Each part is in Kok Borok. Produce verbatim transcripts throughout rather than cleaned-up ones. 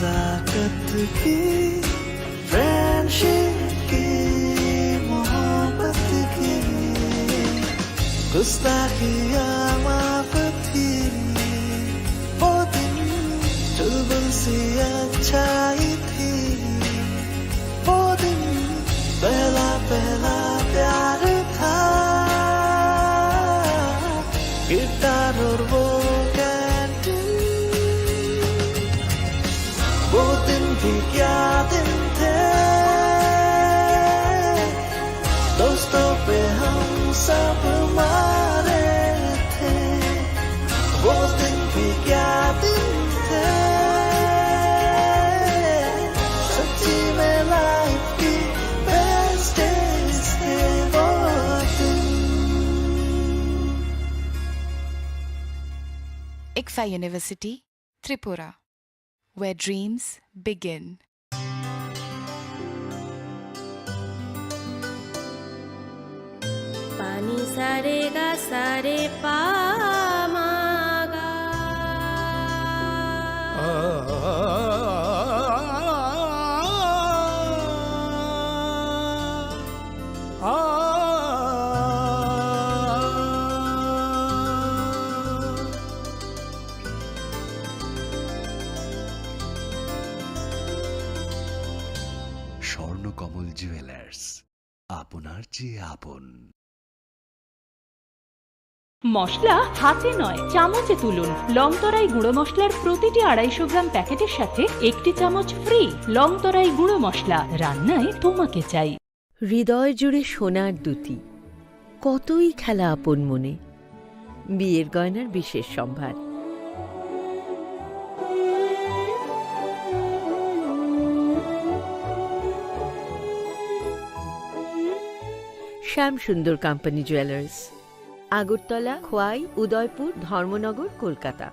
ताकत की, फ्रेंडशिप की, मोहब्बत की, गुस्ताखियाँ माफ थी। वो दिन चुलबुल सी अच्छाई थी। वो दिन पहला पहला प्यार था। गिटार और वो कैंटीन। वो दिन भी क्या दिन थे। दोस्तों पे हम सब मारे थे। वो दिन भी क्या दिन थे। सच्ची में लाइफ की बेस्ट डेज थे वो दिन। ICFAI University, Tripura, where dreams begin. पानी सारे गा सारे पा मा गा। স্বর্ণকমল জুয়েলার্স, আপনার চেয়ে আপন। মশলা হাতে নয়, চামচে তুলুন। লংতরাই গুঁড়ো মশলার প্রতিটি আড়াইশো গ্রাম প্যাকেটের সাথে একটি চামচ ফ্রি। লংতরাই গুঁড়ো মশলা, রান্নায় তোমাকে চাই। হৃদয় জুড়ে সোনার দ্যুতি, কতই খেলা আপন মনে। বিয়ের গয়নার বিশেষ সম্ভার। শ্যাম সুন্দর কোম্পানি জুয়েলার্স, আগরতলা, খোয়াই, উদয়পুর, ধর্মনগর, Kolkata.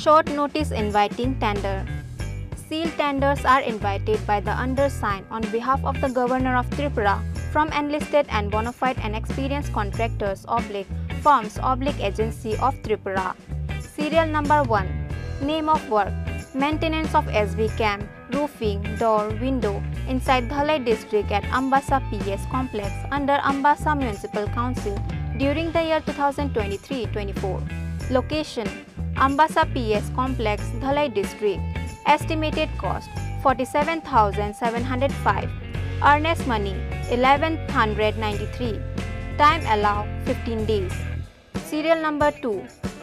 Short notice inviting tender. Sealed tenders are invited by the undersigned on behalf of the Governor of Tripura from enlisted and bona fide and experienced contractors oblique firms oblique agency of Tripura. Serial number one. Name of work: maintenance of S B camp, roofing, door, window inside Dhalai district at Ambasa P S complex under Ambasa Municipal Council during the year two thousand twenty-three twenty-four. Location: Ambasa P S complex, Dhalai district. Estimated cost: forty-seven thousand seven hundred five. Earnest money: eleven hundred ninety-three. Time allow: fifteen days. Serial number two.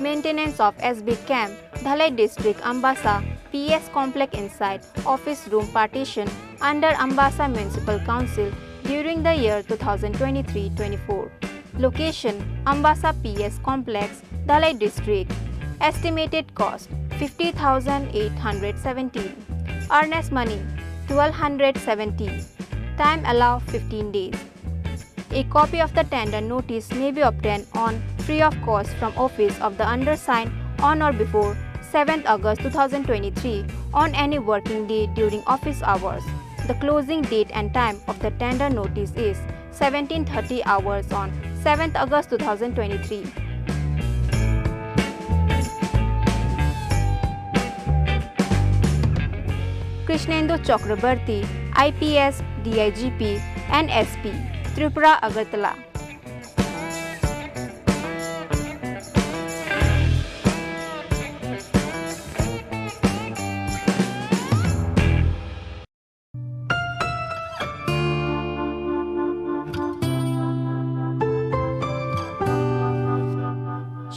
Maintenance of S B camp, Dhalai district, Ambasa P S complex inside office room partition under Ambasa Municipal Council during the year two thousand twenty-three twenty-four. Location: Ambasa P S complex, Dhalai district. Estimated cost: fifty thousand eight hundred seventeen. Earnest money: twelve hundred seventeen. Time allow: fifteen days. A copy of the tender notice may be obtained on free of cost from office of the undersigned on or before seventh August two thousand twenty-three on any working day during office hours. The closing date and time of the tender notice is seventeen thirty hours on seventh August two thousand twenty-three. Krishnendu Chakraborty, I P S, D I G P, and S P, Tripura, Agartala.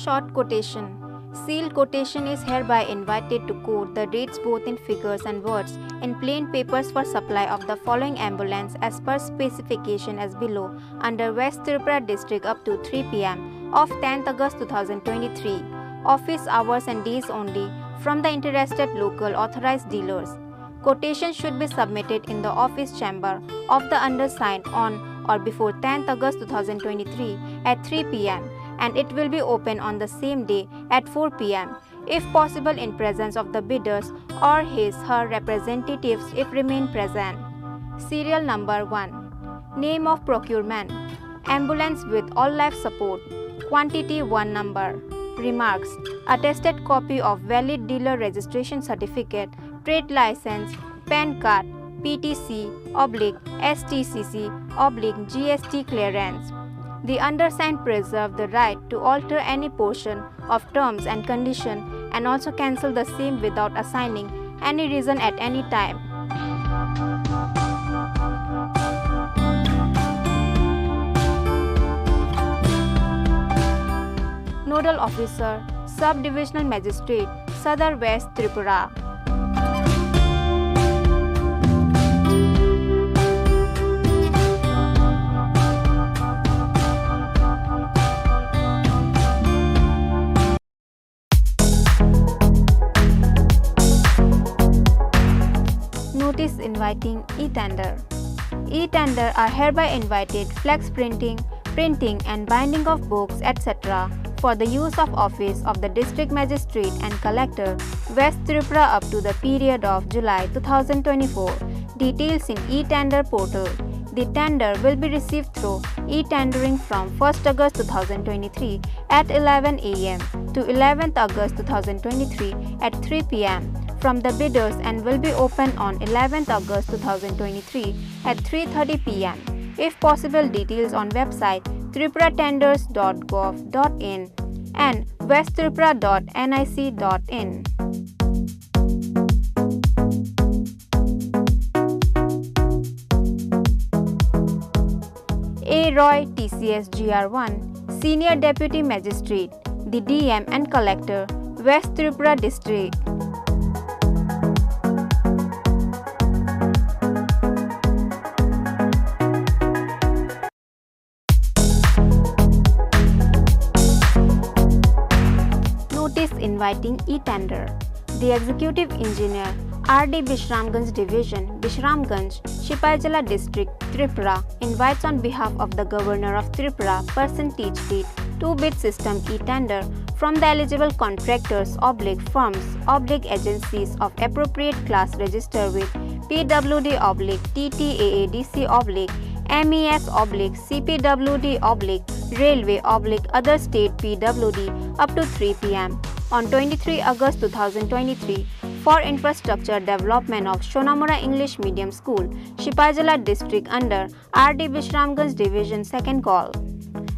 Short quotation. Sealed quotation is hereby invited to quote the rates both in figures and words in plain papers for supply of the following ambulance as per specification as below under West Tripura district up to three P M of tenth August two thousand twenty-three. Office hours and days only from the interested local authorized dealers. Quotation should be submitted in the office chamber of the undersigned on or before tenth August two thousand twenty-three at three P M and it will be open on the same day at four P M, if possible in presence of the bidders or his, her representatives if remain present. Serial number one. Name of procurement: ambulance with all life support. Quantity one number. remarks, attested copy of valid dealer registration certificate, trade license, PAN card, P T C oblique S T C C oblique G S T clearance. The undersigned preserve the right to alter any portion of terms and condition and also cancel the same without assigning any reason at any time. Nodal Officer, Sub-Divisional Magistrate, Sadar West Tripura. Notice inviting e-tender. E-tender are hereby invited flex printing, printing and binding of books, et cetera for the use of office of the District Magistrate and Collector, West Tripura up to the period of July two thousand twenty-four. Details in e-tender portal. The tender will be received through e-tendering from first August two thousand twenty-three at eleven A M to eleventh August two thousand twenty-three at three P M from the bidders and will be open on eleventh August two thousand twenty-three at three thirty P M. If possible, details on website tripura tenders dot gov dot in and west tripura dot N I C dot in. A Roy, T C S G R one, Senior Deputy Magistrate, the D M and Collector, West Tripura District. Notice inviting e-tender. The Executive Engineer, R D Bishramganj Division, Bishramganj, Sipaijala District, Tripura, invites on behalf of the Governor of Tripura, percentage rate two bid system e-tender from the eligible contractors oblique firms oblique agencies of appropriate class register with P W D oblique T T A A D C oblique M E S oblique C P W D oblique railway oblique other state P W D up to three P M on twenty-three August two thousand twenty-three for infrastructure development of Sonamura English Medium School, Sipaijala District under R D Bishramganj Division, second call.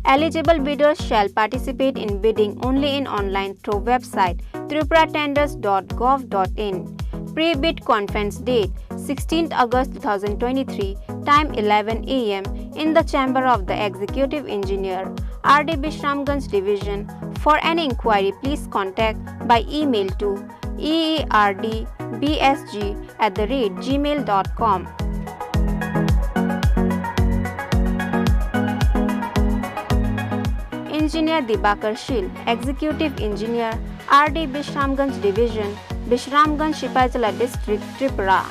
Eligible bidders shall participate in bidding only in online through website tripura tenders dot gov dot in. Pre-bid conference date sixteenth August two thousand twenty-three, time eleven A M in the chamber of the Executive Engineer, R D Bishramganj Division. For any inquiry, please contact by email to E E R D B S G at the rate gmail dot com. Engineer Dibakar Shil, Executive Engineer, R D Bishramganj Division, Bishramganj, Sipaijala District, Tripura.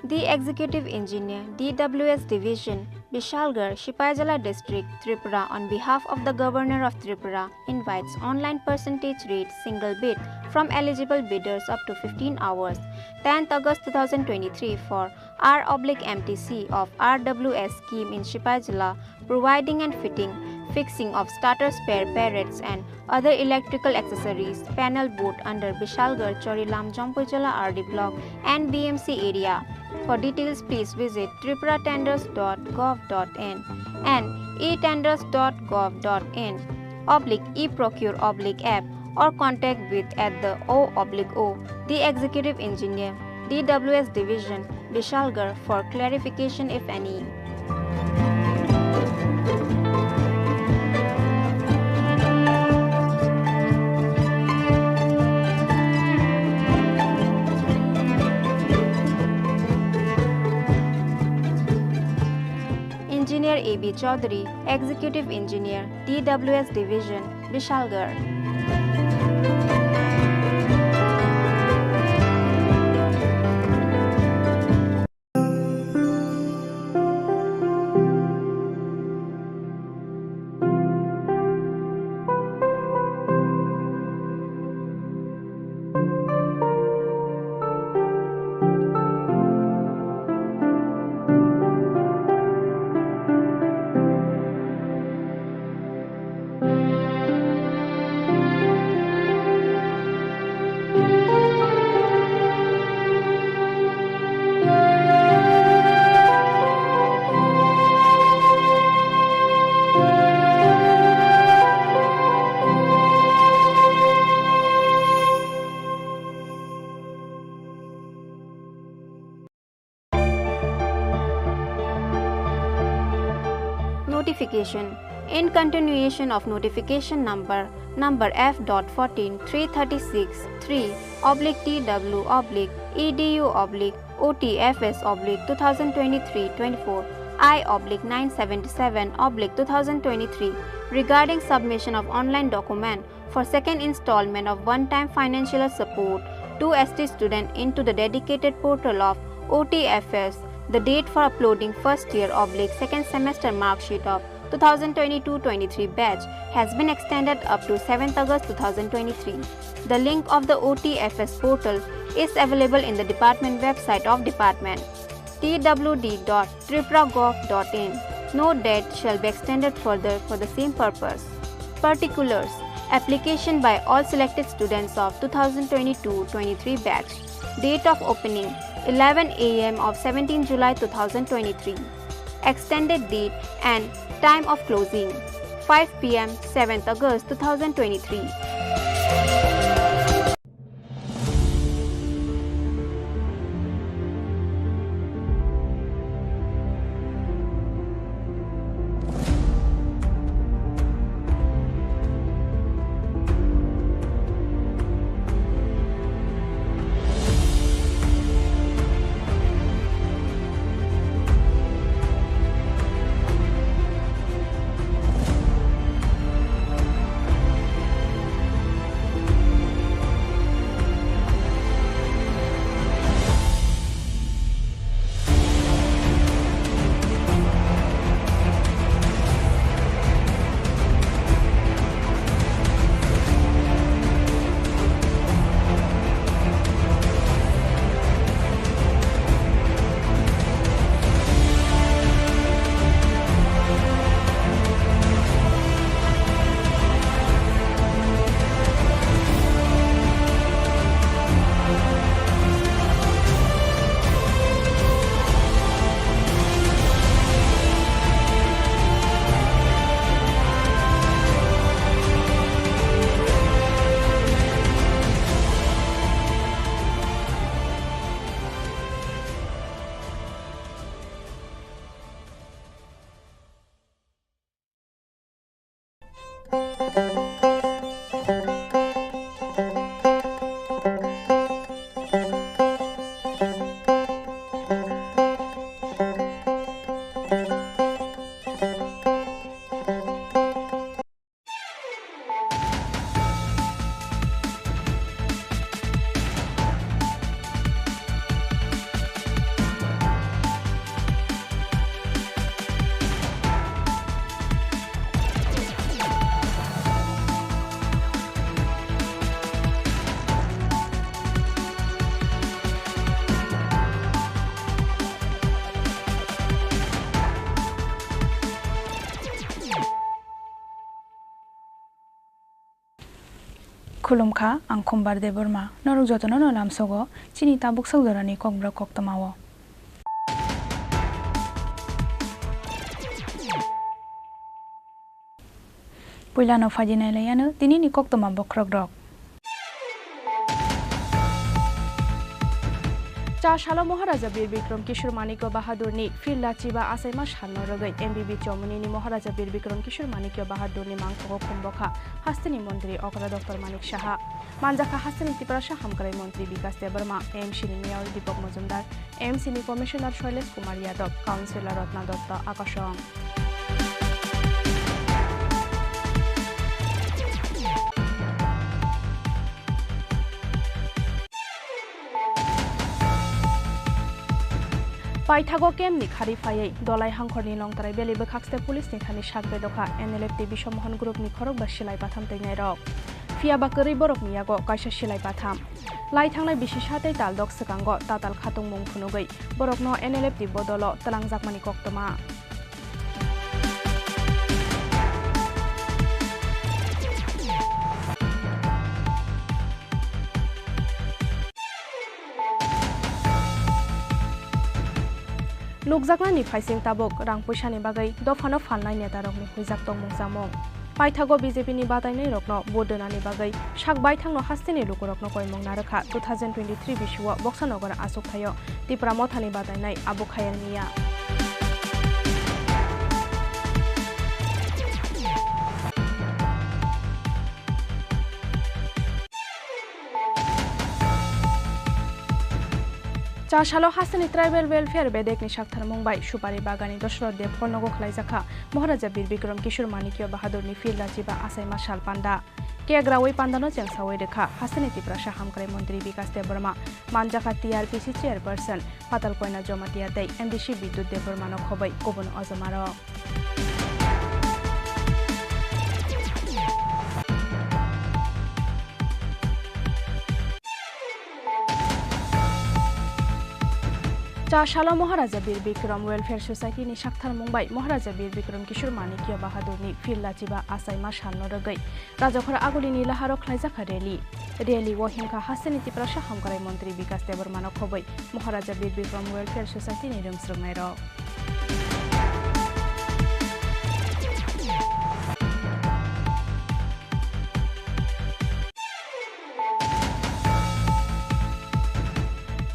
The Executive Engineer, D W S Division, Bishalgarh, Sipaijala District, Tripura, on behalf of the Governor of Tripura, invites online percentage rate single bid from eligible bidders up to fifteen hours, tenth August two thousand twenty-three, for R oblique M T C of R W S scheme in Sipaijala, providing and fitting, fixing of starter spare, barrettes and other electrical accessories, panel board under Bishalgarh, Chorilam, Jampuijala R D block and B M C area. For details, please visit tripura tenders dot gov dot in and e tenders dot gov dot in oblique e procure oblique app or contact with at the O oblique O, the Executive Engineer, D W S Division, Bishalgarh for clarification if any. Engineer A B Chaudhary, Executive Engineer, D W S Division, Bishalgarh. Notification. In continuation of notification number, number F dot fourteen three thirty-six three oblique T W oblique E D U oblique O T F S oblique two thousand twenty-three twenty-four I oblique nine seventy-seven oblique two thousand twenty-three regarding submission of online document for second installment of one-time financial support to S T student into the dedicated portal of O T F S. The date for uploading first year oblique second semester mark sheet of two thousand twenty-two twenty-three batch has been extended up to seventh August two thousand twenty-three. The link of the O T F S portal is available in the department website of department, T W D dot tripura gov dot in. No date shall be extended further for the same purpose. Particulars. Application by all selected students of two thousand twenty-two twenty-three batch. Date of opening, eleven A M of seventeen July two thousand twenty-three. Extended date and time of closing, five P M, seventh August two thousand twenty-three. Khulumkha, ang Khumbar Debbarma. Norok jotono no lamsogo chini tabuk sak jorani kokborok koktwmao. Puilano phaidi nailaiyano tinini koktwma bokhorokrok. Cha salo Maharaja Bir Bikram Kishore Manikya Bahadurni phirla chiba achaima salno rwgwi M B B Chomoni ni Maharaja Bir Bikram Kishore Manikya Bahadurni mangthogo khum bokha hasteni montri okra Doctor Manik Saha. Manjakha hasteni Tiprasa Hamkrai Montri Bikas Debbarma, M C ni Mayor Deepak Majumdar, M C ni Commissioner Shailesh Kumar Yadav, Councillor Ratna Datta, Akashong. Paithago camp ni khari phaiwi Dolai Hangkhor ni Longtarai Valley bwkhakste police ni thani sak bedokha N L F T Biswamohan group ni khorokba silai batham twinairok. Phiya ba kwrwi borokni yago kaisa silai batham. Lai thangnai bisi sa tei taldok swkango tatal khatungmung phunugwi borokno N L F T bodolo twlangjakmani koktwma. Nukjaknani phaising tabuk rang puisani bagwi dophano phalnai netarokni huijak tongmung chamung. Paithago B J P ni batainairokno vote rwnani bagwi sak baithangno hasteni lukurokno koimung narwkha two thousand twenty-three bisio Boksanagar achukthai-o Tipra Mothani batainai Abu Khayal Miya. Chasalo hasteni Tribal Welfare bedekni saktharmung bai Supari Bagani Dosrot Debkol nogo khlaijakha Maharaja Bir Bikram Kishore Manikya Bahadurni Phil Rachiba achaima sal panda. Kek rawi pandano chengsawi rwkha hasteni Tiprasa Hamkrai Montri Bikas Debbarma, manjakha T R P C Chairperson Patal Koina Jomatia tei M D C Bidyut Debbarmano khobwi kubun ojomarok. Chasalo Maharaja Bir Bikram Welfare Society ni saktharmung bai Maharaja Bir Bikram Kishore Manikya Bahadurni Phil Rachiba achaima salno rwgwi Rajakhor Agulini laharo khlaijakha rally. Rally o hinkha hasteni Tiprasa Hamkrai Montri Bikas Debbarmano khobwi Maharaja Bir Bikram Welfare Society ni rwngsrwngnairok.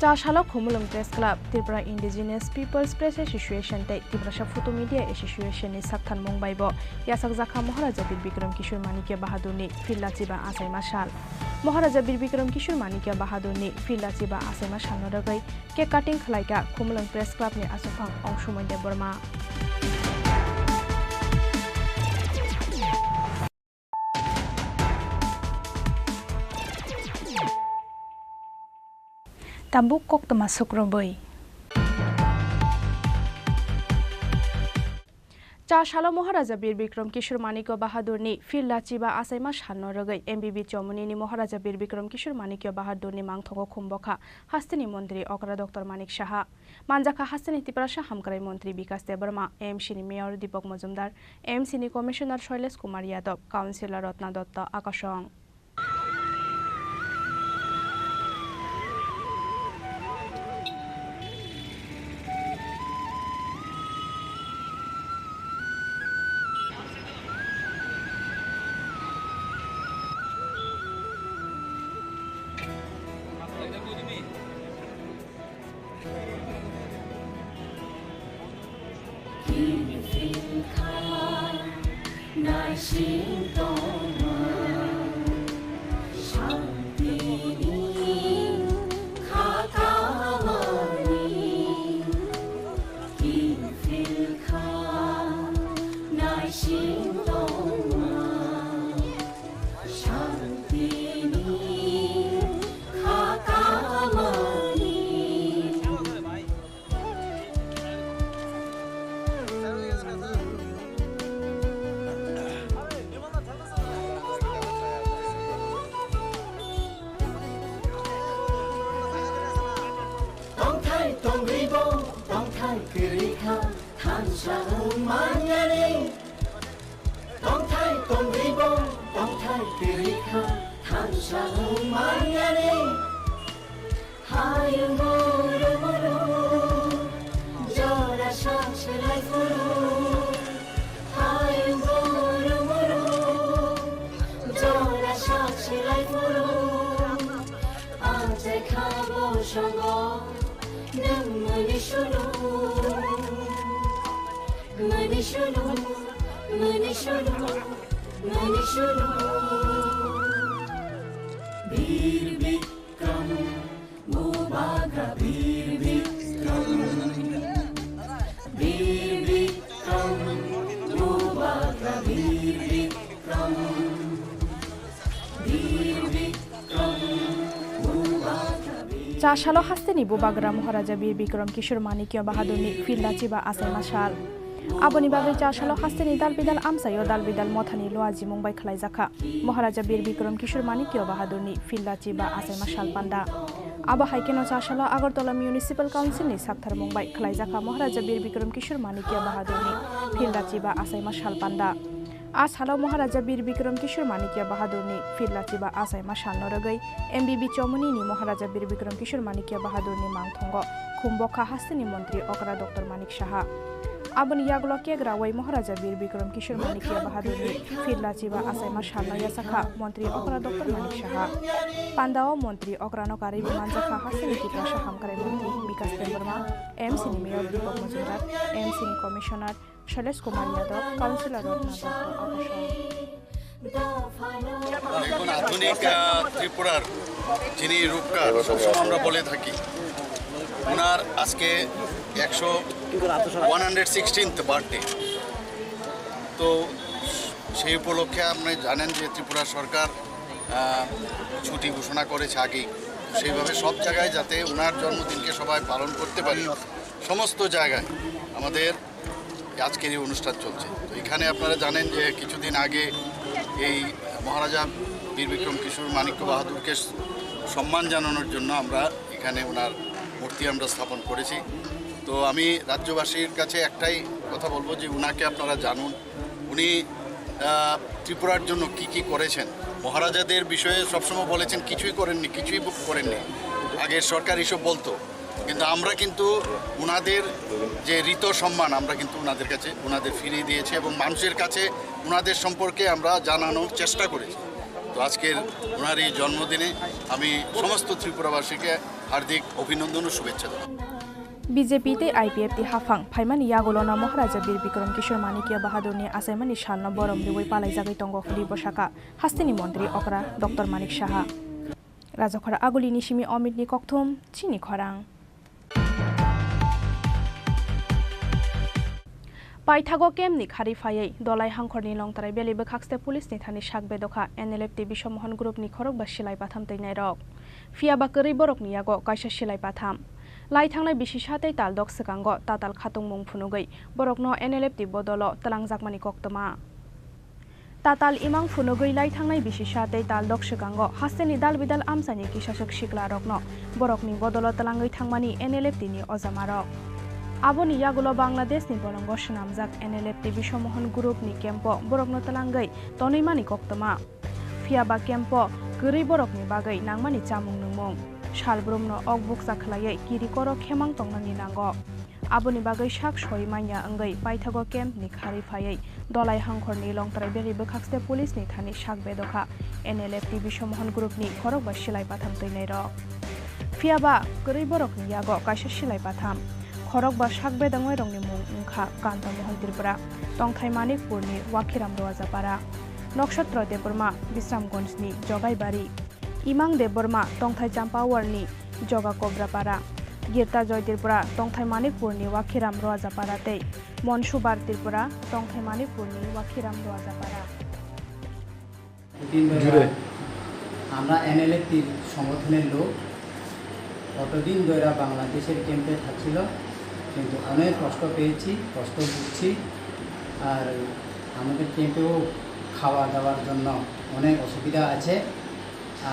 Chasalo Khumulwng Press Club, Tripura Indigenous People's Press Association tei Tiprasa Photo Media Association ni saktharmung bai bo yachakjakha Maharaja Bir Bikram Kishore Manikya Bahadurni Phil Rachiba achaima sal. Maharaja Bir Bikram Kishore Manikya Bahadurni Phil Rachiba achaima salno rwgwi cake cutting khlaikha Khumulwng Press Club ni achukphang Ongsumoi Debbarma. Tabuk koktwma sukrubwi. Chasalo Maharaja Bir Bikram Kishore Manikya Bahadurni Phil Rachiba achaima salno rwgwi M B B Chomoni ni Maharaja Bir Bikram Kishore Manikya Bahadurni mangthogo khumbokha hasteni Montri Okra Doctor Manik Saha. Manjakha hasteni Tiprasa Hamkrai Montri Bikas Debbarma, A M C ni Mayor Deepak Majumdar, A M C ni Commissioner Shailesh Kumar Yadav, Councillor Ratna Dutta, Akashong. Tongthai tongribo, tongthai kwrwi kha, thansa wng manyani. Tongthai tongribo, tongthai kwrwi kha, thansa wng manyani. Hayung boro boro, jora sak se lai phuru. Hayung boro boro, jora sak se lai phuru. Achai kha bo songo, nwng mani sunu. Mani sunu, mani sunu, mani sunu. Bir Bikram, Bubagra Bir Bikram. Bir Bikram, Bubagra Bir Bikram. Bir Bikram, Bubagra Bir Chasalo hasteni Bubagra Maharaja Bir Bikram Kishore Manikya Bahadurni Phil Rachiba achaima sal. Aboni bagwi Chasalo hasteni Dalbidal amchaio Dalbidal mothani luajimung bai khlaijakha Maharaja Bir Bikram Kishore Manikya Bahadurni Phil Rachiba achaima sal panda. Abo hai kheno Chasalo Agartala Municipal Council ni saktharmung bai khlaijakha Maharaja Bir Bikram Kishore Manikya Bahadurni Phil Rachiba achaima sal panda. A salo Maharaja Bir Bikram Kishore Manikya Bahadurni Phil Rachiba achaima salno rwgwi M B B Chomoni ni Maharaja Bir Bikram Kishore Manikya Bahadurni mangthongo khumbokha hasteni Montri Okra Doctor Manik Saha. Aboni yagulo cake rawi Maharaja Bir Bikram Kishore Manikya Bahadurni Phil Rachiba achaima salno yachakha Montri Okra Doctor Manik Saha. Pandao Montri Okrano karwi manjakha hasteni Tiprasa Hamkrai Montri Bikas Debbarma, M C ni Mayor Deepak Majumdar, M C ni Commissioner Shailesh Kumar Yadav, Councillor Ratna Dutta, Akashong. এখন আধুনিক, আহ, ত্রিপুরার যিনি রূপকার, সবসময় আমরা বলে থাকি, ওনার আজকে একশো ওয়ান হান্ড্রেড সিক্সটিন্থ বার্থডে। তো সেই উপলক্ষে আপনি জানেন যে ত্রিপুরা সরকার আহ, ছুটি ঘোষণা করেছে আগেই। সেইভাবে সব জায়গায় যাতে ওনার জন্মদিনকে সবাই পালন করতে পারি, সমস্ত জায়গায় আমাদের আজকের এই অনুষ্ঠান চলছে। তো এখানে আপনারা জানেন যে কিছুদিন আগে এই মহারাজা বীর বিক্রম কিশোর মাণিক্য বাহাদুরকে সম্মান জানানোর জন্য আমরা এখানে ওনার মূর্তি আমরা স্থাপন করেছি। তো আমি রাজ্যবাসীর কাছে একটাই কথা বলবো যে ওনাকে আপনারা জানুন, উনি আহ, ত্রিপুরার জন্য কি কি করেছেন। মহারাজাদের বিষয়ে সবসময় বলেছেন কিছুই করেননি, কিছুই করেননি, আগের সরকার এইসব বলতো, কিন্তু আমরা কিন্তু ওনাদের যে ঋত সম্মান আমরা কিন্তু ওনাদের কাছে, ওনাদের ফিরিয়ে দিয়েছি এবং মানুষের কাছে ওনাদের সম্পর্কে আমরা জানানোর চেষ্টা করেছি। তো আজকের ওনার এই জন্মদিনে আমি সমস্ত ত্রিপুরাবাসীকে হার্দিক অভিনন্দন ও শুভেচ্ছা জানাই। B J P tei I P F T haphang phaimani yagulono Maharaja Bir Bikram Kishore Manikya Bahadurni achaimani salno borom riwi palaijagwi tongo hwnwi bwsaka hasteni montri okra Doctor Manik Saha. Rajakhora Agulini simi Omitni kokthum, chini khorang. Paithago campni khari phaiwi Dolai Hangkhorni Longtarai Valley bwkhakste police ni thani sak bedokha N L F T Biswamohan group ni khorokba silai patham twinairok. Phiyaba kwrwi borokni yago kaisa silai patham. Lai thangnai bisi sa tei tal dok swkango tatal khatungmung phunugwi borokno N L F T bodolo twlangjakmani koktwma. Tatal imang phunugwi lai thangnai bisi sa tei tal dok swkango hasteni dal bidal amchaini kisaswk siklarokno borokni bodolo twlangwi thangmani N L F T ni ojamarok. Aboni yagulo Bangladeshni bolongo swnamjak N L F T Biswamohan group ni camp-o borokno twlangwi tonwimani koktwma. Phiyaba camp-o kwrwi borokni bagwi nangmani chamung nungmung, salbrumno ok bukcha khwlaiwi kiri koro khemang tongnani nango. Aboni bagwi sak soi manya wngwi paithago camp ni khari phaiwi Dolai Hangkhorni Longtarai Valley bwkhakste police ni thani sak bedokha N L F T Biswamohan group ni khorokba silai patham twinairok. Phiyaba kwrwi borokni yago kaisa silai patham. Khorokba sak bedangwi rokni mung wngkha Kanta Mohan Tripura, tongthai Manikpurni Wakhiram Roajapara, Nokshatro Debbarma, Bisramganjni Jogaibari, Imang Debbarma, tongthai Champawar ni Joga Kobrapara, Girta Joy Tripura, tongthai Manikpur ni Wakhiram Roajapara tei Monsubar Tripura, tongthai Manikpur ni Wakhiram Roajapara. দিন ধরে জুড়ে। আমরা এনএলএফটির সংগঠনের লোক, কতদিন ধরে বাংলাদেশের ক্যাম্পে থাকছিল, কিন্তু অনেক কষ্ট পেয়েছি, কষ্ট ভুগছি। আর আমাদের ক্যাম্পেও খাওয়া দাওয়ার জন্য অনেক অসুবিধা আছে।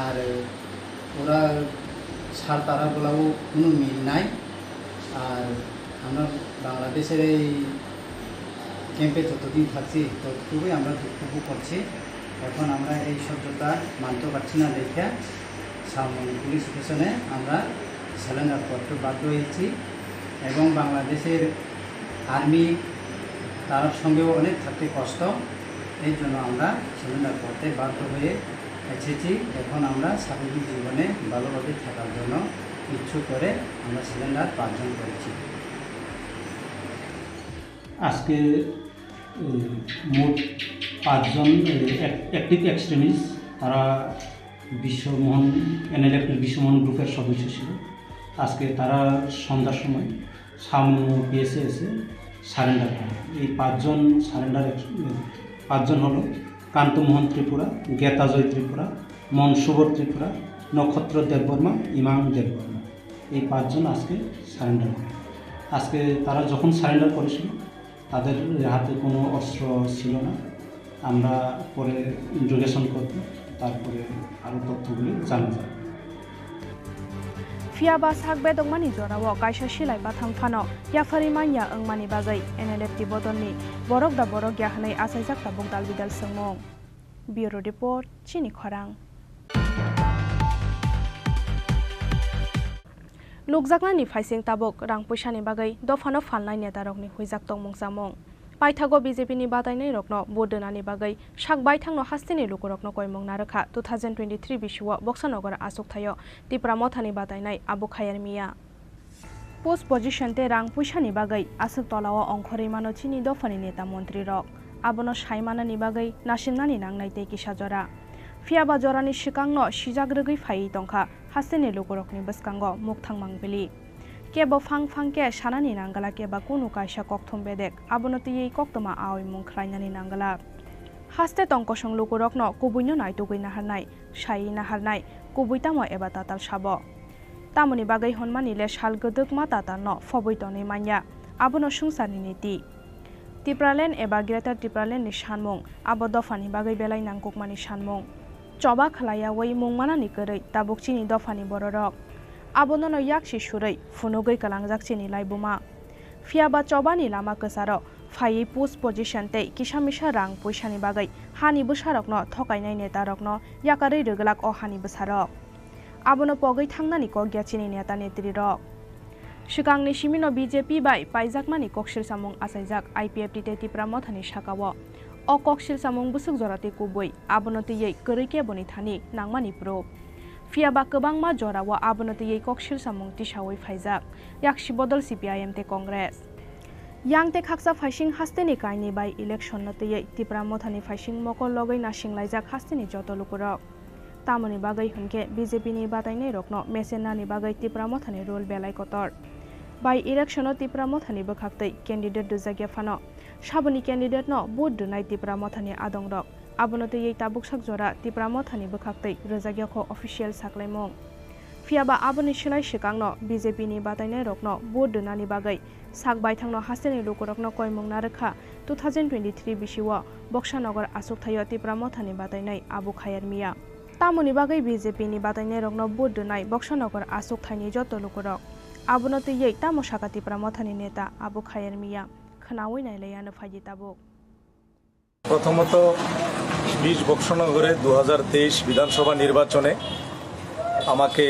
আর ওরা সার তারা বলাও কোনো মিল নাই। আর আমরা বাংলাদেশের এই ক্যাম্পে যতদিন থাকছি, ততটুকুই আমরা দুঃখ ভোগ করছি। এখন আমরা এই সত্যটা মানতে পারছি না দেখে সামন পুলিশ স্টেশনে আমরা সারেন্ডার করতে বাধ্য হয়েছি। এবং বাংলাদেশের আর্মি, তার সঙ্গেও অনেক থাকতে কষ্ট, এই জন্য আমরা সারেন্ডার করতে বাধ্য হয়ে এসেছি। এখন আমরা স্বাভাবিক জীবনে ভালোভাবে থাকার জন্য ইচ্ছুক করে আমরা সারেন্ডার পাঁচজন করেছি। আজকে, উম, মোট পাঁচজন, এ, এক-, অ্যাক্টিভ এক্সট্রিমিস্ট, তারা বিশ্বমোহন, এনএলএফ বিশ্বমোহন গ্রুপের সদস্য ছিল। আজকে তারা সন্ধ্যার সময় সামনো পিএসএ এসে সারেন্ডার করে। এই পাঁচজন সারেন্ডার, পাঁচজন হলো কান্তমোহন ত্রিপুরা, গেতাজয় ত্রিপুরা, মনসুবর ত্রিপুরা, নক্ষত্র দেববর্মা, ইমাং দেববর্মা। এই পাঁচজন আজকে সারেন্ডার করে। আজকে তারা যখন সারেন্ডার করেছিল, তাদের হাতে কোনো অস্ত্র ছিল না। আমরা পরে ইন্টারোগেশন করব, তারপরে আরও তথ্যগুলি জানা যাবে। Phiyaba sak bedokmani jorao kaisa silai bathang phano yapharwi manya wngmani bagwi N L F T bodolni borok da borok ya hwnwi achaijak tabuk dalbidal swngmung. Bureau Report, Chini Khorang. Nukjaknani phaising tabuk rang puisani bagwi dophano phalnai netarokni huijak tongmung chamung. Paithago B J P ni batainairokno vote rwnani bagwi sak baithangno hasteni lukurokno koimung narwkha two thousand twenty-three bisio Boksanagar achukthai-o Tipra Mothani batainai Abu Khayar Miya. Post position tei rang puisani bagwi aswk tolao ongkhorwi mano chini dophani neta montrirok. Abono sai manani bagwi nasimnani nangnai tei kisa jora. Phiyaba jorani swkangno sijak rwgwi phaiwi tongkha hasteni lukurokni bwskango mukthang mangbili. Kebo phang phang khe sanani nangglak eba kunu kaisa kokthum bedek, abono twiwi koktwma aoimung khlainani nangglak. Haste tong kosong lukurokno kubuino naitugwi naharnai, saiwi naharnai, kubui tamo eba tatal sabo. Tamoni bagwi hwnmani le sal gwdwkma tatalno phobwi tonwi manya, abono swngcharni niti. Tipraland eba Greater Tipraland ni sanmung, abo dophani bagwi belai nangkukmani sanmung. Choba khlaiyawi mung manani kwrwi tabuk chini dophani bororok. Abonono yaksi surwi phunugwi kwlangjak chini laibuma. Phiyaba chobani lama kwcharo phaiwi post position tei kisa misa rang puisani bagwi hani bwsarokno thokainai netarokno yakarwi rwglak o hani bwsarok. Abono pogwi thangnani kok ya chini neta netrirok. Swkangni simino B J P bai paijakmani koksil samung achaijak I P F T tei Tipra Mothani sakao. O koksil samung bwswk jora tei kubui, abono twiwi kwrwi keboni thani nangmani proof. Phiyaba kwbangma jorao abono twiwi koksil samung tisawi phaijak, yaksi bodol C P I M tei Congress. Yang tei khaksa phaising hasteni kainwi bai election no twiwi Tipra Mothani phaising mokol logwi nasinglaijak hasteni joto lukurok. Tamoni bagwi hwnkhe B J P ni batainairokno mechenani bagwi Tipra Mothani role belai kotor. Bai election-o Tipra Mothani bwkhaktwi candidate rwjakya phano, saboni candidate-no vote rwnai Tipra Mothani adongrok. Abono twiwi tabuksak jora Tipra Mothani bwkhaktwi rwjakya kho official saklaimung. Phiyaba aboni swlai swkangno B J P ni batainairokno vote rwnani bagwi sak baithangno hasteni lukurokno koimung narwkha two thousand twenty-three bisio Boksanagar achukthaio Tipra Mothani batainai Abu Khayar Miya. Tamoni bagwi B J P ni batainairokno vote rwnai Boksanagar achukthaini joto lukurok. Abono twiwi tamo saka Tipra Mothani neta Abu Khayar Miya? Khwnawi nailaiya ano phaidi tabuk. প্রথমত, বিশ বক্সনগরে দু হাজার তেইশ বিধানসভা নির্বাচনে আমাকে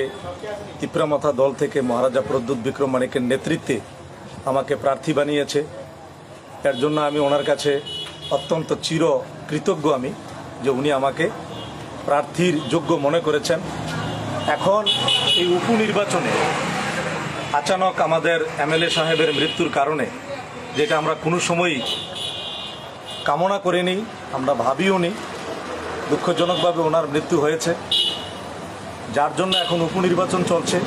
তিপ্রা মথা দল থেকে মহারাজা প্রদ্যুৎ বিক্রম মানিকের নেতৃত্বে আমাকে প্রার্থী বানিয়েছে। এর জন্য আমি ওনার কাছে অত্যন্ত চির কৃতজ্ঞ আমি, যে উনি আমাকে প্রার্থীর যোগ্য মনে করেছেন। এখন এই উপনির্বাচনে আচানক আমাদের এমএলএ সাহেবের মৃত্যুর কারণে, যেটা আমরা কোনো সময়ই কামনা করিনি, আমরা ভাবিও নি। দুঃখজনকভাবে ওনার মৃত্যু হয়েছে, যার জন্য এখন উপনির্বাচন চলছে।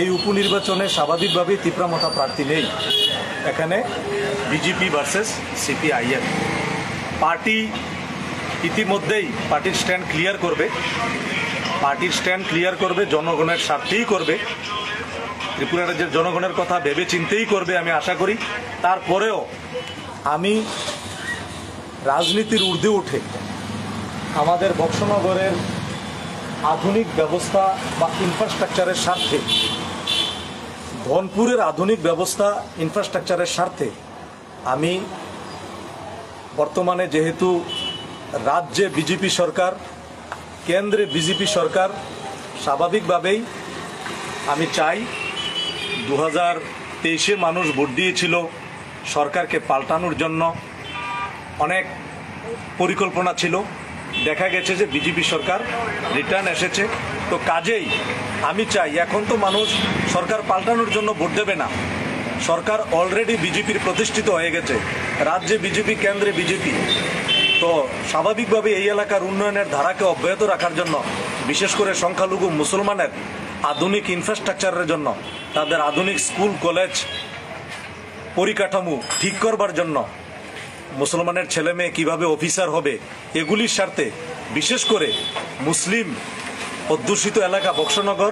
এই উপনির্বাচনে স্বাভাবিকভাবেই তিপ্রা মথা প্রার্থী নেই, এখানে বিজেপি ভার্সেস সিপিআইএম। পার্টি ইতিমধ্যেই পার্টির স্ট্যান্ড ক্লিয়ার করবে, পার্টির স্ট্যান্ড ক্লিয়ার করবে, জনগণের স্বার্থেই করবে, ত্রিপুরা রাজ্যের জনগণের কথা ভেবে চিন্তেই করবে আমি আশা করি। তারপরেও আমি রাজনীতির ঊর্ধ্বে উঠে আমাদের বক্সনগরের আধুনিক ব্যবস্থা বা ইনফ্রাস্ট্রাকচারের স্বার্থে, ধনপুরের আধুনিক ব্যবস্থা ইনফ্রাস্ট্রাকচারের স্বার্থে আমি বর্তমানে যেহেতু রাজ্যে বিজেপি সরকার, কেন্দ্রে বিজেপি সরকার, স্বাভাবিকভাবেই আমি চাই, দু হাজার তেইশে মানুষ ভোট দিয়েছিল সরকারকে পাল্টানোর জন্য, অনেক পরিকল্পনা ছিল। দেখা গেছে যে বিজেপি সরকার রিটার্ন এসেছে। তো কাজেই আমি চাই, এখন তো মানুষ সরকার পাল্টানোর জন্য ভোট দেবে না, সরকার অলরেডি বিজেপির প্রতিষ্ঠিত হয়ে গেছে, রাজ্যে বিজেপি, কেন্দ্রে বিজেপি। তো স্বাভাবিকভাবে এই এলাকার উন্নয়নের ধারাকে অব্যাহত রাখার জন্য, বিশেষ করে সংখ্যালঘু মুসলমানের আধুনিক ইনফ্রাস্ট্রাকচারের জন্য, তাদের আধুনিক স্কুল, কলেজ, পরিকাঠামো ঠিক করবার জন্য, মুসলমানের ছেলে মেয়ে কিভাবে অফিসার হবে, এগুলির স্বার্থে, বিশেষ করে মুসলিম অধ্যুষিত এলাকা বক্সনগর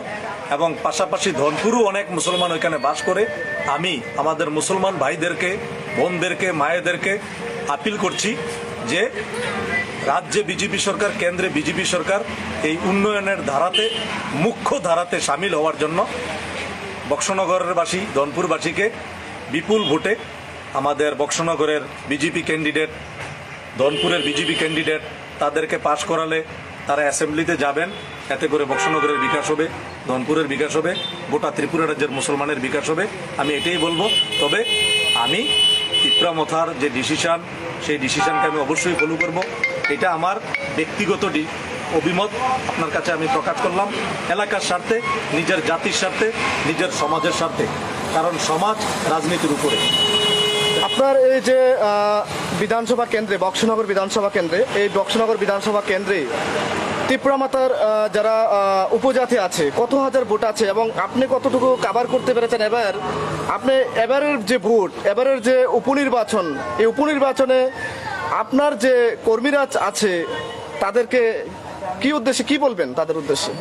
এবং পাশাপাশি ধনপুরও অনেক মুসলমান ওইখানে বাস করে। আমি আমাদের মুসলমান ভাইদেরকে, বোনদেরকে, মায়েদেরকে আপিল করছি যে রাজ্যে বিজেপি সরকার, কেন্দ্রে বিজেপি সরকার এই উন্নয়নের ধারাতে, মুখ্য ধারাতে সামিল হওয়ার জন্য বক্সনগরবাসী, ধনপুরবাসীকে বিপুল ভোটে আমাদের বক্সনগরের বিজেপি ক্যান্ডিডেট, ধনপুরের বিজেপি ক্যান্ডিডেট, তাদেরকে পাশ করালে তারা অ্যাসেম্বলিতে যাবেন। এতে করে বক্সনগরের বিকাশ হবে, ধনপুরের বিকাশ হবে, গোটা ত্রিপুরা রাজ্যের মুসলমানের বিকাশ হবে। আমি এটাই বলবো। তবে আমি তিপ্রা মথার যে ডিসিশন, সেই ডিসিশনকে আমি অবশ্যই ফলো করব। এটা আমার ব্যক্তিগত ডি- অভিমত আপনার কাছে আমি প্রকাশ করলাম, এলাকার স্বার্থে, নিজের জাতির স্বার্থে, নিজের সমাজের স্বার্থে, কারণ সমাজ রাজনীতির উপরে। আপনার এই যে আহ, বিধানসভা কেন্দ্রে, বক্সনগর বিধানসভা কেন্দ্রে, এই বক্সনগর বিধানসভা কেন্দ্রে তিপ্রা মাতার আহ, যারা আহ, উপজাতি আছে, কত হাজার ভোট আছে এবং আপনি কতটুকু কাভার করতে পেরেছেন এবার? আপনি এবারের যে ভোট, এবারের যে উপনির্বাচন, এই উপনির্বাচনে আপনার যে কর্মীরা আছ- আছে, তাদেরকে কি উদ্দেশ্যে কি বলবেন তাদের উদ্দেশ্যে?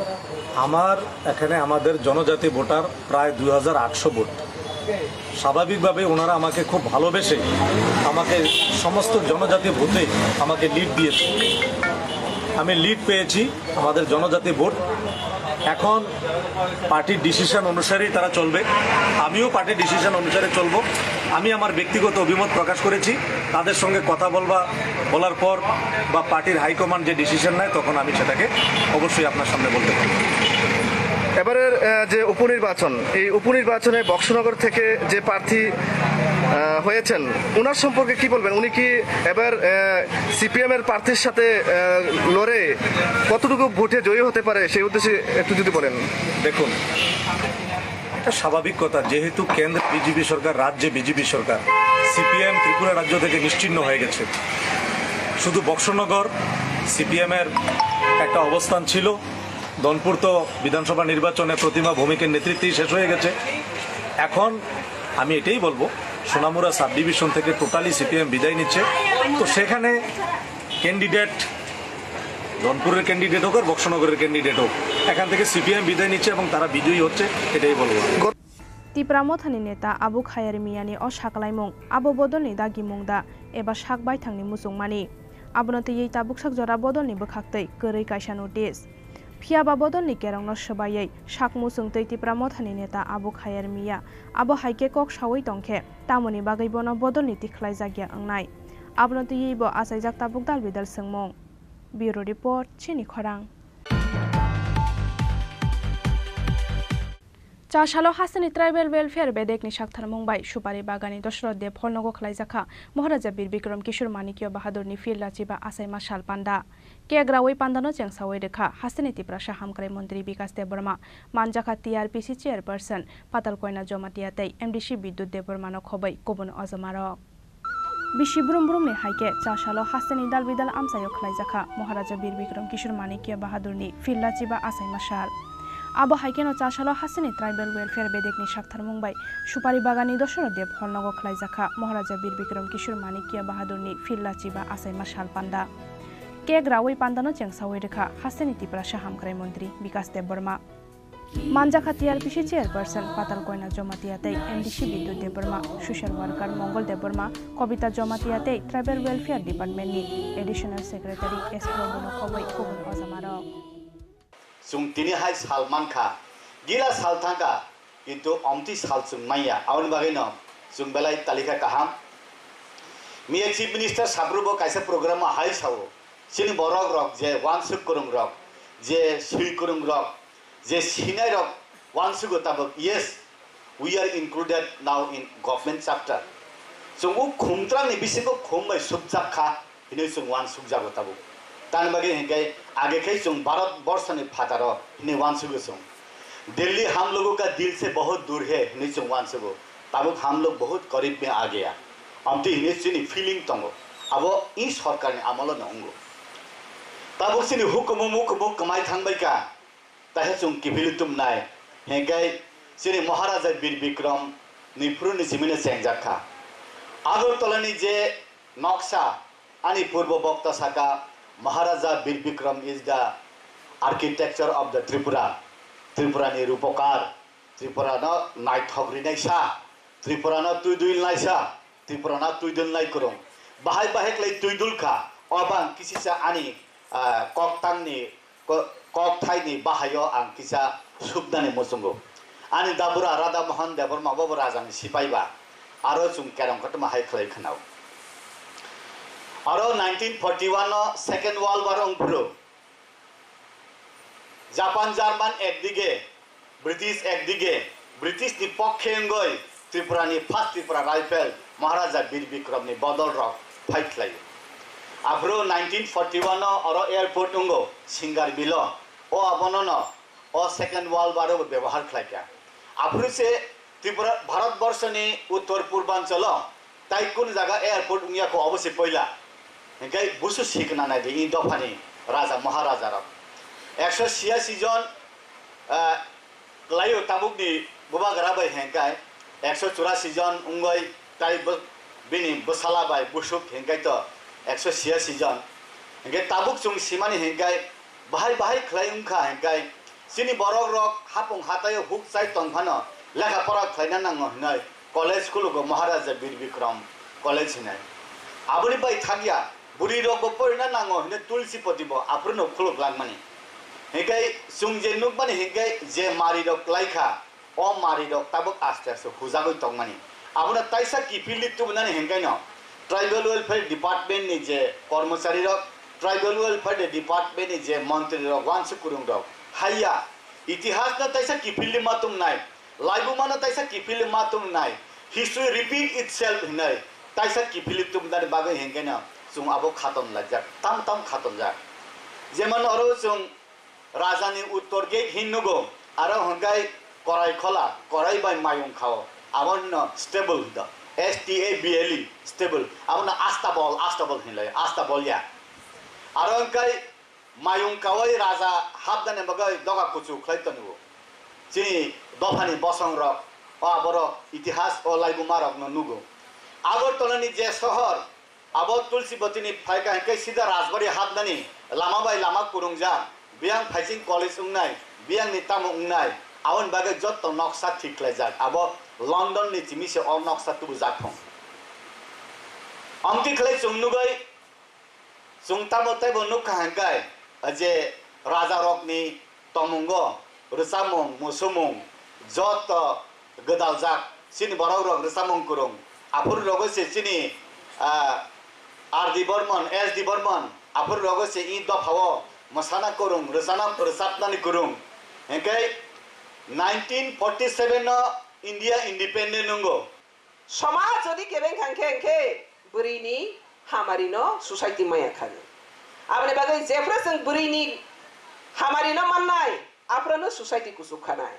আমার এখানে আমাদের জনজাতি ভোটার প্রায় দুই হাজার আটশো ভোট। স্বাভাবিকভাবে ওনারা আমাকে খুব ভালোবেসে আমাকে সমস্ত জনজাতি ভোটে আমাকে লিড দিয়েছে। আমি লিড পেয়েছি আমাদের জনজাতি ভোট। এখন পার্টির ডিসিশন অনুসারেই তারা চলবে, আমিও পার্টির ডিসিশন অনুসারে চলব। আমি আমার ব্যক্তিগত অভিমত প্রকাশ করেছি, তাদের সঙ্গে কথা বলবা, বলার পর বা পার্টির হাইকমান্ড যে ডিসিশন নেয়, তখন আমি সেটাকে অবশ্যই আপনার সামনে বলতে পারবো। এবারের আহ, যে উপনির্বাচন, এই উপনির্বাচনে বক্সনগর থেকে যে প্রার্থী আহ, হয়েছেন, ওনার সম্পর্কে কি বলবেন? উনি কি এবার সিপিএম এর প্রার্থীর সাথে আহ, লড়ে কতটুকু ভোটে জয়ী হতে পারে, সেই উদ্দেশ্যে একটু যদি বলেন। দেখুন, একটা স্বাভাবিক কথা, যেহেতু কেন্দ্রে বিজেপি সরকার, রাজ্যে বিজেপি সরকার, সিপিএম ত্রিপুরা রাজ্য থেকে নিশ্চিহ্ন হয়ে গেছে। শুধু বক্সনগর সিপিএম এর একটা অবস্থান ছিল। ধনপুর তো বিধানসভা নির্বাচনে প্রতিমা ভৌমিকের নেতৃত্বেই শেষ হয়ে গেছে। এখন আমি এটাই বলবো, সোনামুড়া সাব ডিভিশন থেকে টোটালি সিপিএম বিদায় নিচ্ছে। তো সেখানে ক্যান্ডিডেট, ধনপুরের ক্যান্ডিডেট হোক আর বক্সনগরের ক্যান্ডিডেট হোক, এখান থেকে সিপিএম বিদায় নিচ্ছে এবং তারা বিজয়ী হচ্ছে, এটাই বলবো। Tipra Mothani neta Abu Khayar Miyani o sakalaimung, abo bodolni dagimung da eba sak baithangni muchungmani? Abono twiwi tabuk sak jora bodolni bwkhaktwi kwrwi kaisa notice. Phiya ba bodolni kerongno swbaiwi sak muchungtwi Tipra Mothani neta Abu Khayar Miya abo hai khe kok saui tong khe tamoni bagwi bono bodolni tikhlaijakya wngnai? Abono twiwi bo achaijak tabuk dal bidal swngmung. Bureau Report, Chini Khorang. Chasalo hasteni Tribal Welfare bedekni saktharmung bai Supari Bagani Dosroth Deb Hall nogo khwlaijakha Maharaja Bir Bikram Kishore Manikya Bahadurni phir lachiba achaima sal panda. Cake rawi pandano chengsawi rwkha hasteni Tiprasa Hamkrai Montri Bikas Debbarma, manjakha T R P C Chairperson Patal Koina Jomatia tei M D C Bidyut Debbarmano khobwi kubun ojomarok. Bisi brum brumni hai khe chasalo hasteni dal bidal amchaio khwlaijakha Maharaja Bir Bikram Kishore Manikya Bahadurni phir lachiba achaima sal. Abo hai kheno chasalo hasteni Tribal Welfare bedekni saktharmung bai Supari Bagani Dosroth Deb Hall nogo khwlaijakha Maharaja Bir Bikram Kishore Manikya Bahadurni phir lachiba achaima sal panda. Cake rawi pandano chengsawi rwkha hasteni Tiprasa Hamkrai Montri Bikas Debbarma. Manjakha T R P C Chairperson Patal Koina Jomatia tei M D C Bidyut Debbarma, Social Worker Mongol Debbarma, Kobita Jomatia tei Tribal Welfare Department ni Additional Secretary S Probuno khobwi kubun ojomarok. Chwng tini hai sal mankha, gila sal thangkha, kintu omtwi sal chwng manya, aboni bagwino chwng belai talikha kaham. Miya Chief Minister Sabrubo kaisa program o hai sao, chini borok rok je wansuk kwrwng rok, je swi kwrwng rok, je sinai rok wansugo tabuk, yes, we are included now in government chapter. Chwng o khumtrangni bisingo khum bai sukjak kha hinwi chwng wansukjago tabuk. Tamni bagwi hinkhe age khe chwng Bharat borshoni phataro hinwi wansugo chwng. Delhi hum logo ka dil se bahut dur hai hinwi chwng wansugo. Tabuk hum log bahut karib mein aa gaya. Amtwi hinwi chini feeling tongo. Abo i sorkarni amolo no wngo. Tabuk chini hukumu mukumu kwmai thangbai ka. Tahe chwng kiphilwi tumnai, hinkhe chini Maharaja Bir Bikram ni phuru ni simino chengjak kha. Agartala ni je noksa, ani purbo bokta saka, Maharaja Bir Bikram is the architecture of the Tripura. Tripura ni rupokar, Tripura no naithok rinai sa, Tripura no twi dui lai sa, Tripura no twi dun lai kwrwng. Bahai bahai khlai twi dul kha. O bang kisisa ani, ah, koktang ni ko-, kokthai ni bahai o ang kisa suknani muchungo. Ani dabura Radha Mohan Debbarma bo raja ni sipai ba. Aro chwng kerong kotorma hai khlai khwnao. Aro nineteen forty one no Second World War wng phuru. Japan German ekdige, British ekdige, British ni pokkhe wngwi Tripura ni first Tripura Rifle Maharaja Bir Bikram ni bodol rok fight khlaio. Aphuru nineteen forty one no oro airport wngo Singar Bilo, o abono no o Second World War o bebohar khlaikha. Aphuru se Tripura, Bharat borshoni uttor purbanchalo tai kun jaga airport wngya kho obo se poila. Hinkhe busu sikna nai di i dophani raja maharaja rok. Ekso siyasi jon, ah, kwlaio tabukni bubagra bai hengkai, ekso churasi jon wngoi tai bo-, bini bwsala bai busuk hengkai to ekso siyasi jon. Hingke tabuk chwng simani hengkai bahai bahai khlai wngkha hengkai chini borok rok hapung hataio huk chai tong phano lekha pora khlaina nango hinoi. College khulugo Maharaja Bir Bikram College hinai. Aboni bai thakya bwrwi rok bo porina nango hinui Tulsipoti bo aphuru no khuluk langmani. Hinkai chwng je nukmani hinkai je mari rok klaikha, o mari rok tabuk aste aste hujagwi tongmani. Abono taisa kiphilwi tubunani hinkai no Tribal Welfare Department ni je kormochari rok, Tribal Welfare Department ni je montri rok, wansuk kwrwng rok haiya itihas no taisa kiphilwi ma tumnai. Laibumano taisa kiphilwi ma tumnai, history repeat itself hinoi taisa kiphilwi tumnani bagwi hinkhe no chwng abo khaton laijak, tam tam khatonjak. Jemon oro chwng rajani uttor gate hin nugo, aro hwnkhai korai khola, korai bai mayung khao, abo hwnno stable hwndo, S T A B L E, stable, abono astabol, astabol hinlai, astabol ya. Aro hwnkhai Mayung kaui raja hapdani bagwi doga kuchuk khlai tongo. Chini dophani bosong rok o aborok itihas o laibuma rokno nugo. Agartala ni je sohor abo Tulsibati ni phaikha hinkhe sida Rajbari hapnani lama bai lama kwrwngjak. Biyang phaising college wngnai, biyang ni tamo wngnai, aboni bagwi jotto noksa thik khlaijak. Abo London ni simi se o noksa tubujak thung. Amtwi khlai chwng nugwi Chwng tamo teibo nukha hwnkhai, je rajarokni tongmungo rwchapmung, musumung joto gwdaljak. Chini borokrok rwchapmung kwrwng. Aphuru rogo se chini, ah, R D Burman, S D Burman, aphuru rogo se i dophao mwsana kwrwng, rwchana, rwchapnani kwrwng. Hwnkhe nineteen forty seven no India independent wngo. Somaj jodi kebeng kha khe, hwnkhe bwrwini hamarino society maya kha. Aboni bagwi jephru chwng bwrwini hamarino mannai, aphruno society kuchuk khanai.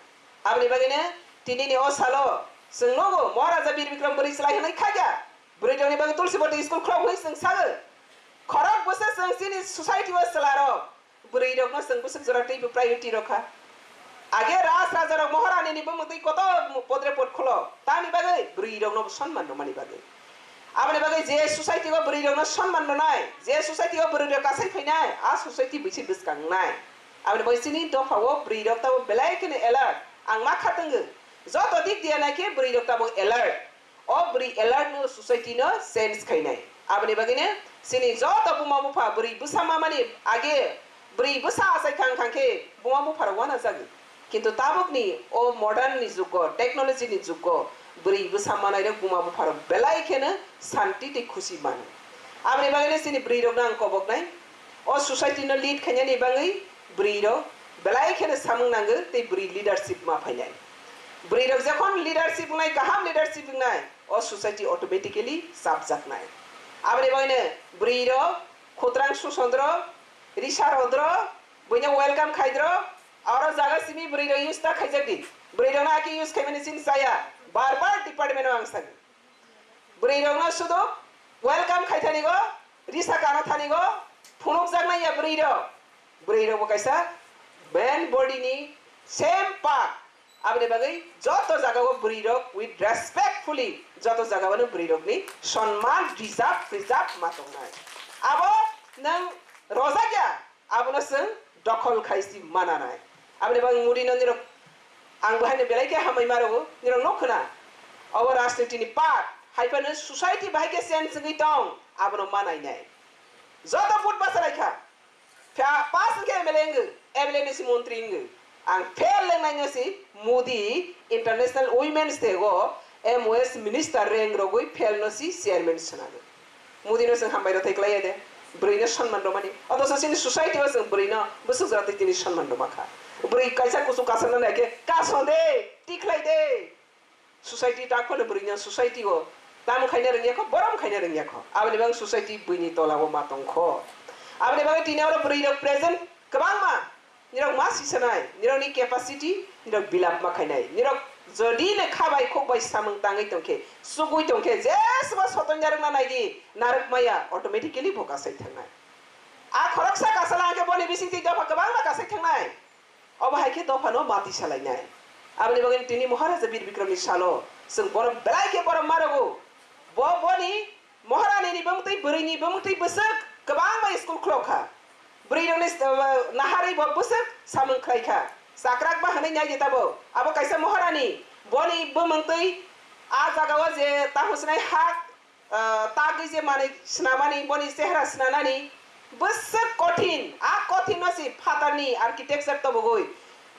Aboni bagwino tinini o salo chwng nogo Maharaja Bir Bikram bwrwi chwlai hwnwi khaikha. Bwrwi rokni bagwi Tulsi Boti school khulok hwnwi chwng sago. Khorok bwsa chwng chini society o chwlarok Bwrwi rokno chwng bwswk jora twibo priority rokha. Age raj raja rok Maharani ni bumung twi kotor podre pod kholo. Tamni bagwi bwrwi rokno bo sonman rwmani bagwi. Aboni bagwi je society o bwrwi rokno sonman rwnai, je society o bwrwi rok kasai phainai, a society bisi bwskangnai. Aboni bagwi chini dopha o bwrwi rok tabo belai kheno alert. Ang ma kha twngo. Joto dik diya nai khe bwrwi rok tabo alert. O bwrwi alert no society no change khainai. Aboni bagwino chini joto buma bupha bwrwi bwsa mamani age bwrwi bwsa achai thang thang khe buma bupha rok uanajagwi. Kintu tabukni o modern ni jugo, technology ni jugo bwrwi bwsa manai rok buma bupha rok belai kheno santi tei khusi mano. Aboni bagwino chini bwrwi rokno ang koboknai. O society no lead khainani bagwi bwrwi rok belai kheno samung nango tei bwrwi leadership ma phainai. Bwrwi rok jokhon leadership wngnai, kaham leadership wngnai, o society automatically chapjaknai. Aboni bagwino bwrwi rok khutrang susodro, risa rodro, buino welcome khaidro, aro jaga simi bwrwi rok use ta khaijak di. Bwrwi rokno aki use khaimani chini chaya, bar bar department o ang sagi. Bwrwi rokno sudu welcome khai thani go, risa kano thani go, phunukjaknai ya bwrwi rok. Bwrwi rok bo kaisa man body ni same part. Aboni bagwi joto jaga o bwrwi rok with respectfully joto jaga o bwrwi rok ni sonman deserve preserve ma tongnai. Abo nwng rojak ya, abono chwng dokhol khai si mananai. Aboni bagwi Modi no nirok ang bo haino belai khe hambai ma rwgo, nirok no khwna. Obo rajniti ni part, hai phano society bahai khe change wngwi tong, abono ma nainai. Joto vote basa lai kha. Pha-, pass wngkhe M L A wngwi, M L A ni si montri wngwi. Ang fail lengnai no si Modi International Women's Day o M O S minister rank rogwi fail no si chairman swnagwi. Modi no chwng hambai rwthai klai ya de, bwrwi no sonman rwmani. Othocho chini society o chwng bwrwi no bwswk jora twi tini sonman rwma kha. Bwrwi kaisa kuchuk kasarna nai khe kaso de, tikhlai de. Society tak phano bwrwi no society o tamo khaina rwngya kho, borom khaina rwngya kho. Aboni bagwi society buini tola o ma tong kho. Aboni bagwi tini oro bwrwi rok present kwbangma. Nirok ma sisanai, nirokni capacity, nirok bilap ma khainai. Nirok jodi le kha bai khok bai samung tangwi tongkhe, chugwi tongkhe, jesba soton yarwkna naidi, narwk maya, automatically bo kasai thangnai. A khoroksa kasala hwnkhe boni bisingtwi dopha kwbangma kasai thangnai. Obo hai khe dophano mati salainai. Aboni bagwi tini Maharaja Bir Bikramni salo chwng borok belai khe borok ma rwgo. Bo boni Maharani ni bumtwi, bwrwi ni bumtwi bwswk kwbangma school khulok kha. Bwrwi rokni, uh, naharwi bo bwswk samung khlai kha. Chakrak ba hwnwi nai di tabo. Abo kaisa Maharani, boni bumungtwi a jagao je ta hwnsinai ha, uh, tagwi je manwi swnamani, boni chehra swnanani bwswk kothin. A kothin no si phatarni architecture tobogwi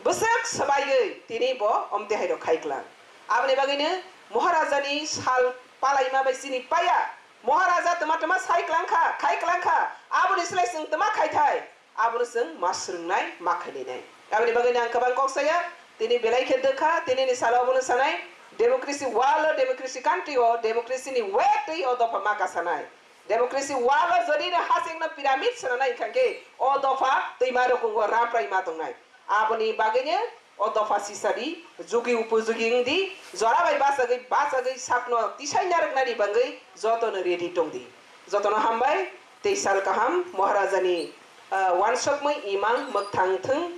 bwswk swbaigwi tini bo omte hai rok khai klang. Aboni bagwino Maharajani sal palaima bai chini paya. Maharaja tama tama sai klang kha, khai klang kha, aboni slai chwng tama khai thai, abono chwng ma swrwngnai, ma khailainai. Aboni bagwino ang kwbang kok saya, tini belai khe dwkha, tini ni salo abono sanai, democracy world o, democracy country o, democracy ni way twi o dopha ma kasanai. Democracy world o jodi no hasing no pyramid sananai wngkha khe, o dopha twima rwkung o ramprai ma tongnai. Aboni bagwino o dopha sisadi, jugi upojugi wngdi, jora bai bachagwi, bachagwi sakno tisai narwknani bagwi jotono ready tongdi. Jotono hambai, tei sal kaham, Maharajani, ah, wansokmwi imang mwkthang thwng.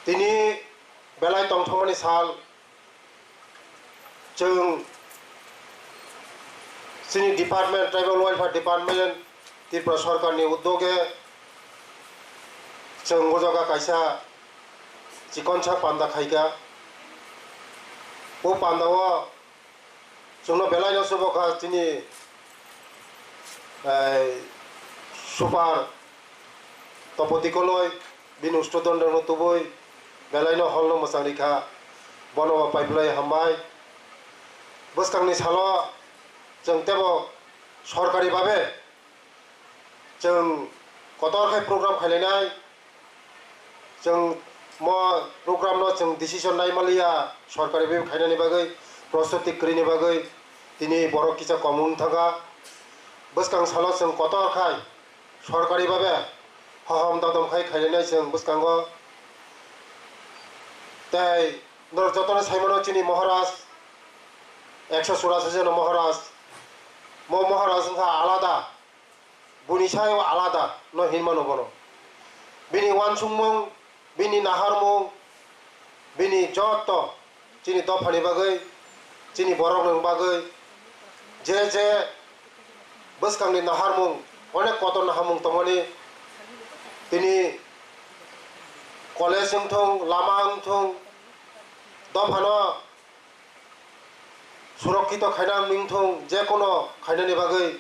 Tini belai tongthokmani sal, chwng chini department, Tribal Welfare Department, Tripura Sarkarni uddoge chwng o jaga kaisa chikonsa panda khaikha. O pandao chwngno belaino chubokha chini, eh, super Topoti Koloi, bini student rokno tubui belaino hall no mwchang rikha, bono bo paiphlai hambai. Bwskangni salo chwng tebo sorkari babe chwng kotor khe program khailainai. Chwng mo program no chwng decision nai maliya, sorkari bai khainani bagwi, prostuti kwrwini bagwi tini borok kisa kom wng thangkha. Bwskang salo chwng kotor khai sorkari babe hohom dodom khai khailainai chwng bwskango. Tei norok jotono saimano chini Maharaj, ekso churasi jona Maharaj, mo Maharaj wngkha alada. Buni sayo alada no hinmano bono. Bini wansukmung, bini naharmung, bini joto chini dophani bagwi, chini borokni bagwi, je je bwskangni naharmung, onek kotor naharmung tongmani, tini college wngthung, lama wngthung, dophano surokkito khaina wngthung, je kono khainani bagwi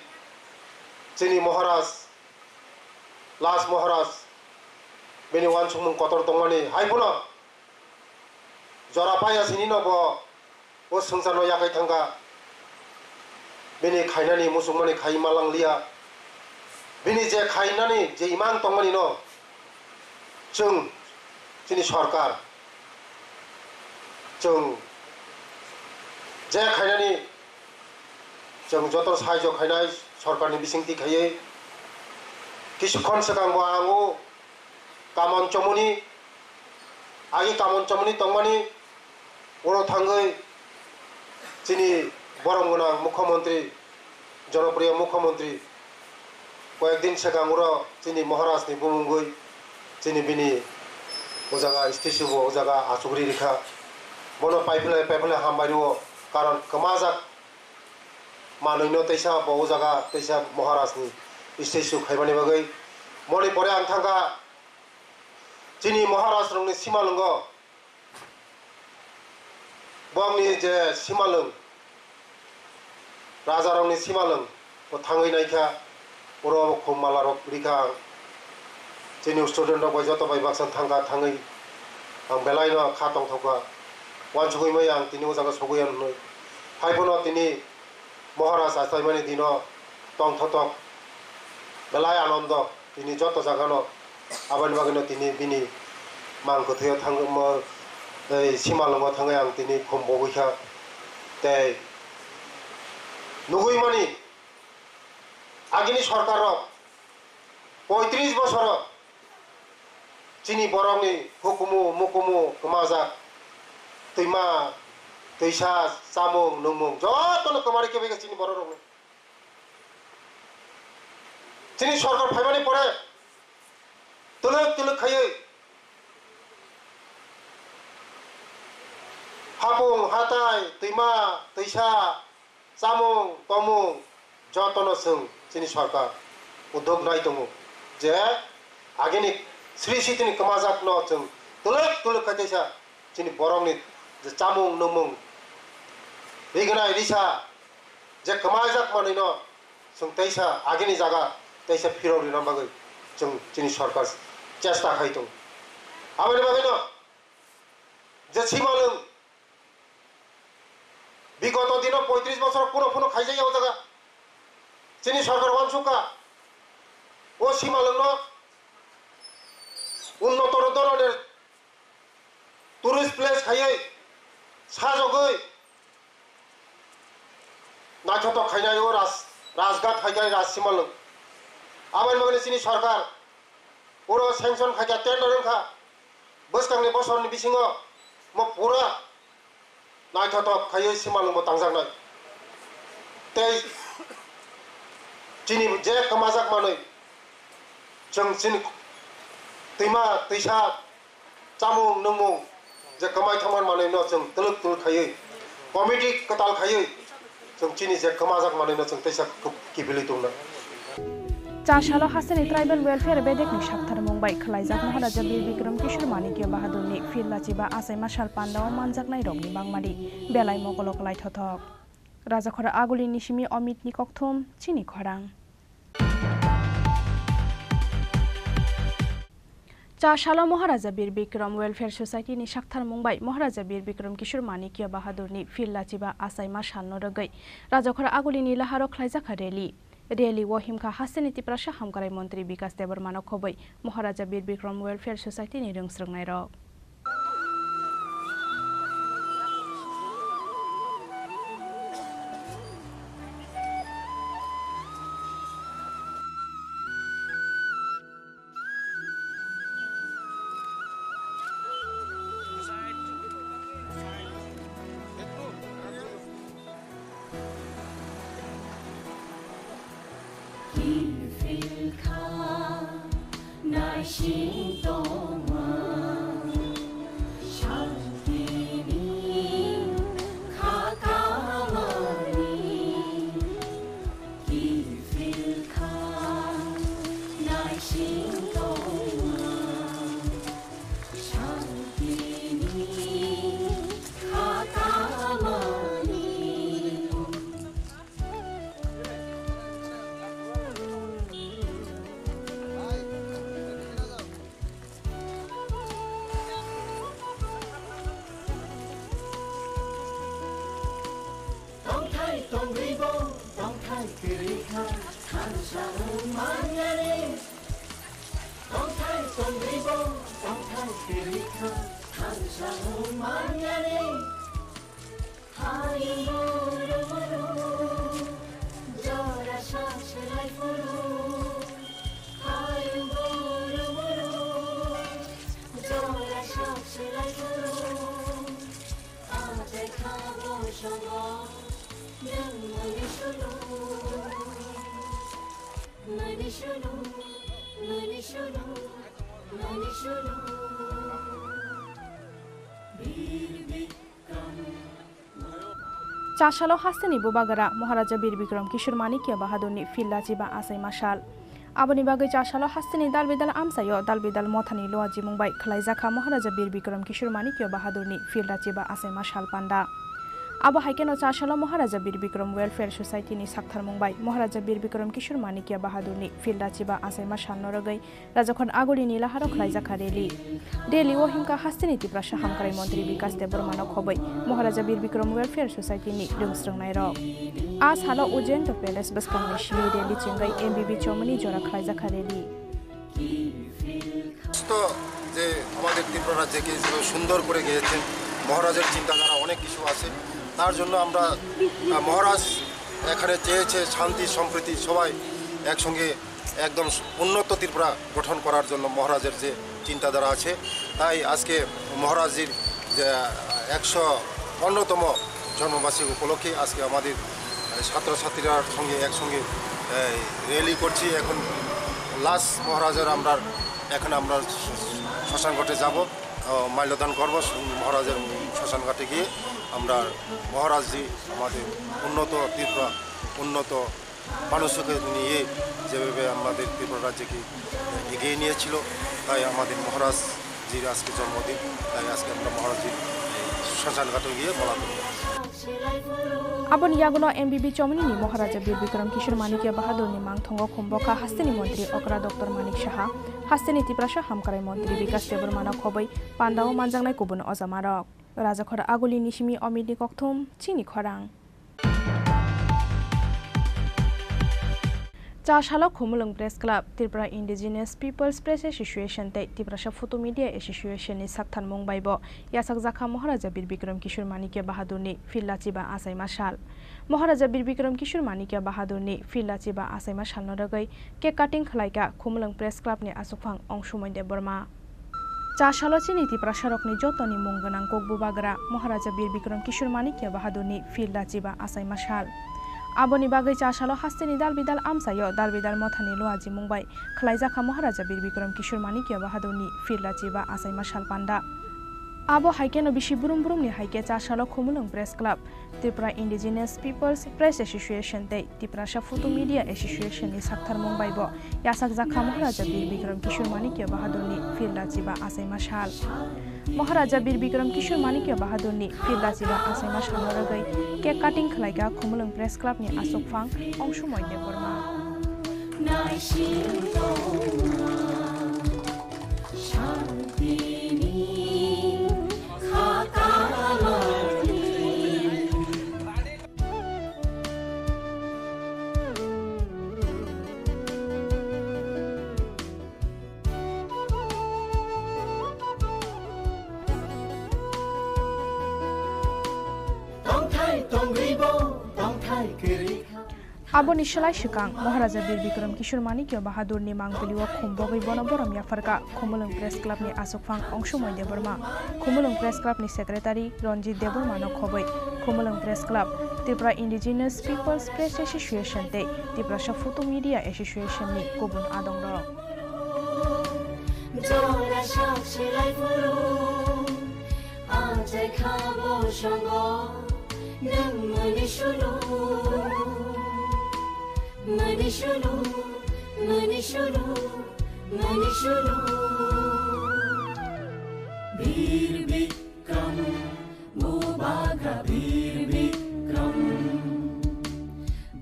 chini Maharaj, last Maharaj, bini wansukmung kotor tongmani, hai phano jora paiya sinino bo o swngcharno yakai thangkha. Bini khainani muchungmani khai ma langliya. Bini je khainani je imang tongmani no chwng chini sorkar chwng je khainani chwng joto sahajyo khainai sorkarni bisingtwi khaiwi kisukhon swkang bo ang o kamon chomoni agi kamon chomoni tongmani. Oro thangwi chini borom gwnang mukhyamantri, jonopriyo mukhyamantri, koyek din swkang oro chini Maharaj ni bumungwi chini bini o jaga statue bo o jaga achugri rikha. Bono paiphlai paiphlai hambai rwo, karon kwmajak manwi no teisa bo o jaga teisa Maharaj ni statue khaimani bagwi. Moni pore ang thangkha chini Maharaj rokni simalwngo. Bongni je simalwng, rajarokni simalwng, bo thangwi naikha, oro bo khum malarok rikha ang. Chini student rok bai joto bai baksa thangkha, thangwi ang belaino kha tongthokha. Wansugwi maya ang tini o jaga sogwi ang hwnwi. Hai phano tini Maharaj achaimani dino tongthotok belai anondo. Tini joto jagano aboni bagwino tini bini mang kwthwio thangmo, tei simalwngo thangwi ang tini khum bogwi kha. Tei nugwi mani agini sorkarrok poitris bosoro chini borokni hukumu mukumu kwmajak, twima twisa, chamung nungmung jotono kwmari kebegwi chini bororokni. Chini sorkar phaimani pore Twlwk twlwk khaiwi hapung, hatai, twima, twisa, chamung, tomung jotono chwng chini sorkar uduk nai tongo je agini Sri Sitini kwmajakno chwng twlwk twlwk khai teisa chini borokni je chamung nwngmung, rignai risa, je kwmajak manwino chwng teisa agini jaga teisa phirok rina bagwi chwng chini sorkar chesta khai tongo. Aboni bagwino je simalwng bigoto dino poitris bosor puno puno khaijak ya o jaga chini sorkar wansukha o simalwngno unnoto doroner tourist place khaiwi sajogwi naithotok khainai o Raj-, Rajghat haikhai Raj Simalwng. Aboni bagwi chini sorkar puro sanction khaikha, tender wngkha. Bwskangni bosorni bisingo mo pura naithotok khaiwi Simalwngbo tangjaknai. Tei chini je kwmajak manwi chwng chini twima twisa chamung nwngmung je kwmai thangmani manwino chwng twlwk twlwk khaiwi committee kwtal khaiwi chwng chini je kwmajak manwino chwng teisa kiphilwi tongnai. Chasalo hasteni Tribal Welfare bedekni saktharmung bai khwlaijak Maharaja Bir Bikram Kishore Manikya Bahadurni phil lachiba achaima sal pandao manjaknairokni bangmani belai mokolo kwlaithothok. Rajakhor Agulini simi Omitni kokthum chini khorang. Chasalo Maharaja Bir Bikram Welfare Society ni saktharmung bai Maharaja Bir Bikram Kishore Manikya Bahadurni phil lachiba achaima salno rwgwi Rajakhor Agulini laharo khlaijakha rally. Rally o himkha hasteni Tiprasa Hamkrai Montri Bikas Debbarmano khobwi Maharaja Bir Bikram Welfare Society ni rwngsrwngnairok. Tongthai tongwibo, tongthai kwrwi kha, thansa wng manyani. Tongthai tongwibo, tongthai kwrwi kha, thansa wng manyani. Hayung buru buru, jora sak selai phuru. Hayung buru buru, jora sak selai phuru. Atai kha bo songo, nwng mani sunu. Mani sunu, mani sunu, mani sunu. Bir Bikram. Chasalo hasteni Bubagra Maharaja Bir Bikram Kishore Manikya Bahadurni phil lachiba achaima sal. Aboni bagwi Chasalo hasteni Dalbidal amchaio Dalbidal mothani luajimung bai khwlaijakha Maharaja Bir Bikram Kishore Manikya Bahadurni phil lachiba achaima sal panda. Abo hai kheno Chasalo Maharaja Bir Bikram Welfare Society ni saktharmung bai Maharaja Bir Bikram Kishore Manikya Bahadurni phil lachiba achaima salno rwgwi Rajakhon Agulini laharo khwlaijakha rally. Rally o himkha hasteni Tiprasa Hamkrai Montri Bikas Debbarmano khobwi Maharaja Bir Bikram Welfare Society ni rwngsrwngnairok. A salo Ujjayanta Palace bwskangni simi rally chengwi M B B Chowmani jora khwlaijakha rally. তো যে আমাদের ত্রিপুরা রাজ্যকে যেভাবে সুন্দর করে গেয়েছেন, মহারাজের চিন্তাধারা অনেক কিছু আছে। তার জন্য আমরা, আহ, মহারাজ এখানে চেয়েছে শান্তি সম্প্রীতি, সবাই একসঙ্গে একদম উন্নত ত্রিপুরা গঠন করার জন্য মহারাজের যে চিন্তাধারা আছে, তাই আজকে মহারাজজির যে একশো পনেরোতম জন্মবার্ষিকী উপলক্ষে আজকে আমাদের, আহ, ছাত্রছাত্রীরার সঙ্গে একসঙ্গে, আহ, র্যালি করছি। এখন লাস্ট মহারাজের আমরা এখন আমরা শ্মশান ঘাটে যাব, আহ, মাল্যদান করব মহারাজের শ্মশান ঘাটে গিয়ে। আমরা মহারাজজি আমাদের উন্নত ত্রিপুরা, উন্নত মানসিকতা নিয়ে যেভাবে আমাদের ত্রিপুরা রাজ্যকে এগিয়ে নিয়েছিল, তাই আমাদের মহারাজজির আজকে জন্মদিন, তাই আজকে আমরা মহারাজজির এই শ্মশান ঘাটে গিয়ে মালা দেব। Aboni yaguno M B B Chomoni ni Maharaja Bir Bikram Kishore Manikya Bahadur ni mangthongo khumbo kha hasteni montri okra Doctor Manik Saha, hasteni Tiprasa hamkrai montri Bikas Debbarma no khobwi pandao manjaknai kubun ojamarok. Rajakhor Aguli ni simi Omit ni kokthum chini khorang. Cha salo Khumulwng Press Club, Tripura Indigenous People's Press Association tei Tiprasa Photo Media Association ni saktharmung bai bo yachakjakha Maharaja Bir Bikram Kishore Manikya Bahadur ni phil lachiba achaima sal. Maharaja Bir Bikram Kishore Manikya Bahadur ni phil lachiba achaima salno rwgwi cake cutting khlaikha Khumulwng Press Club ni aswkphang Ongsumoi Debbarma. Cha salo chini Tiprasarokni jotoni mung gwnang kok bubagra Maharaja Bir Bikram Kishore Manikya Bahadurni phil lachiba achaima sal. Aboni bagwi cha salo hasteni dalbidal amchaio dalbidal mothani luajimung bai khlaijakha Maharaja Bir Bikram Kishore Manikya Bahadurni phil lachiba achaima sal panda. Abo hai kheno bisi brum brumni hai khe cha salo Khumulwng Press Club, Tripura Indigenous People's Press Association tei Tiprasa Photo Media Association ni saktharmung bai bo yachakjakha Maharaja Bir Bikram Kishore Manikya Bahadurni phil lachiba achaima sal. Maharaja Bir Bikram Kishore Manikya Bahadurni phil lachiba achaima salno rwgwi cake cutting khlaikha Khumulwng Press Club ni aswkphang Ongsumoi Debbarma. Naising tongma. Shantini khatamani. Tongthai tongwibo, tongthai kwrwi kha. Aboni slai swkang, Maharaja Bir Bikram Kishore Manikya Bahadurni mangpili o khum bogwi bono borom yapharkha Khumulwng Press Club ni aswkphang Ongsumoi Debbarma, Khumulwng Press Club ni Secretary Ranjit Debbarma no khobwi Khumulwng Press Club, Tripura Indigenous People's Press Association tei Tiprasa Photo Media Association ni kubun adongrok. Jora sak silai phuru, achai kha bosongo, nwng mani sunu, mani sunu, mani sunu, mani sunu. Bir Bikram, Bubagra Bir Bikram,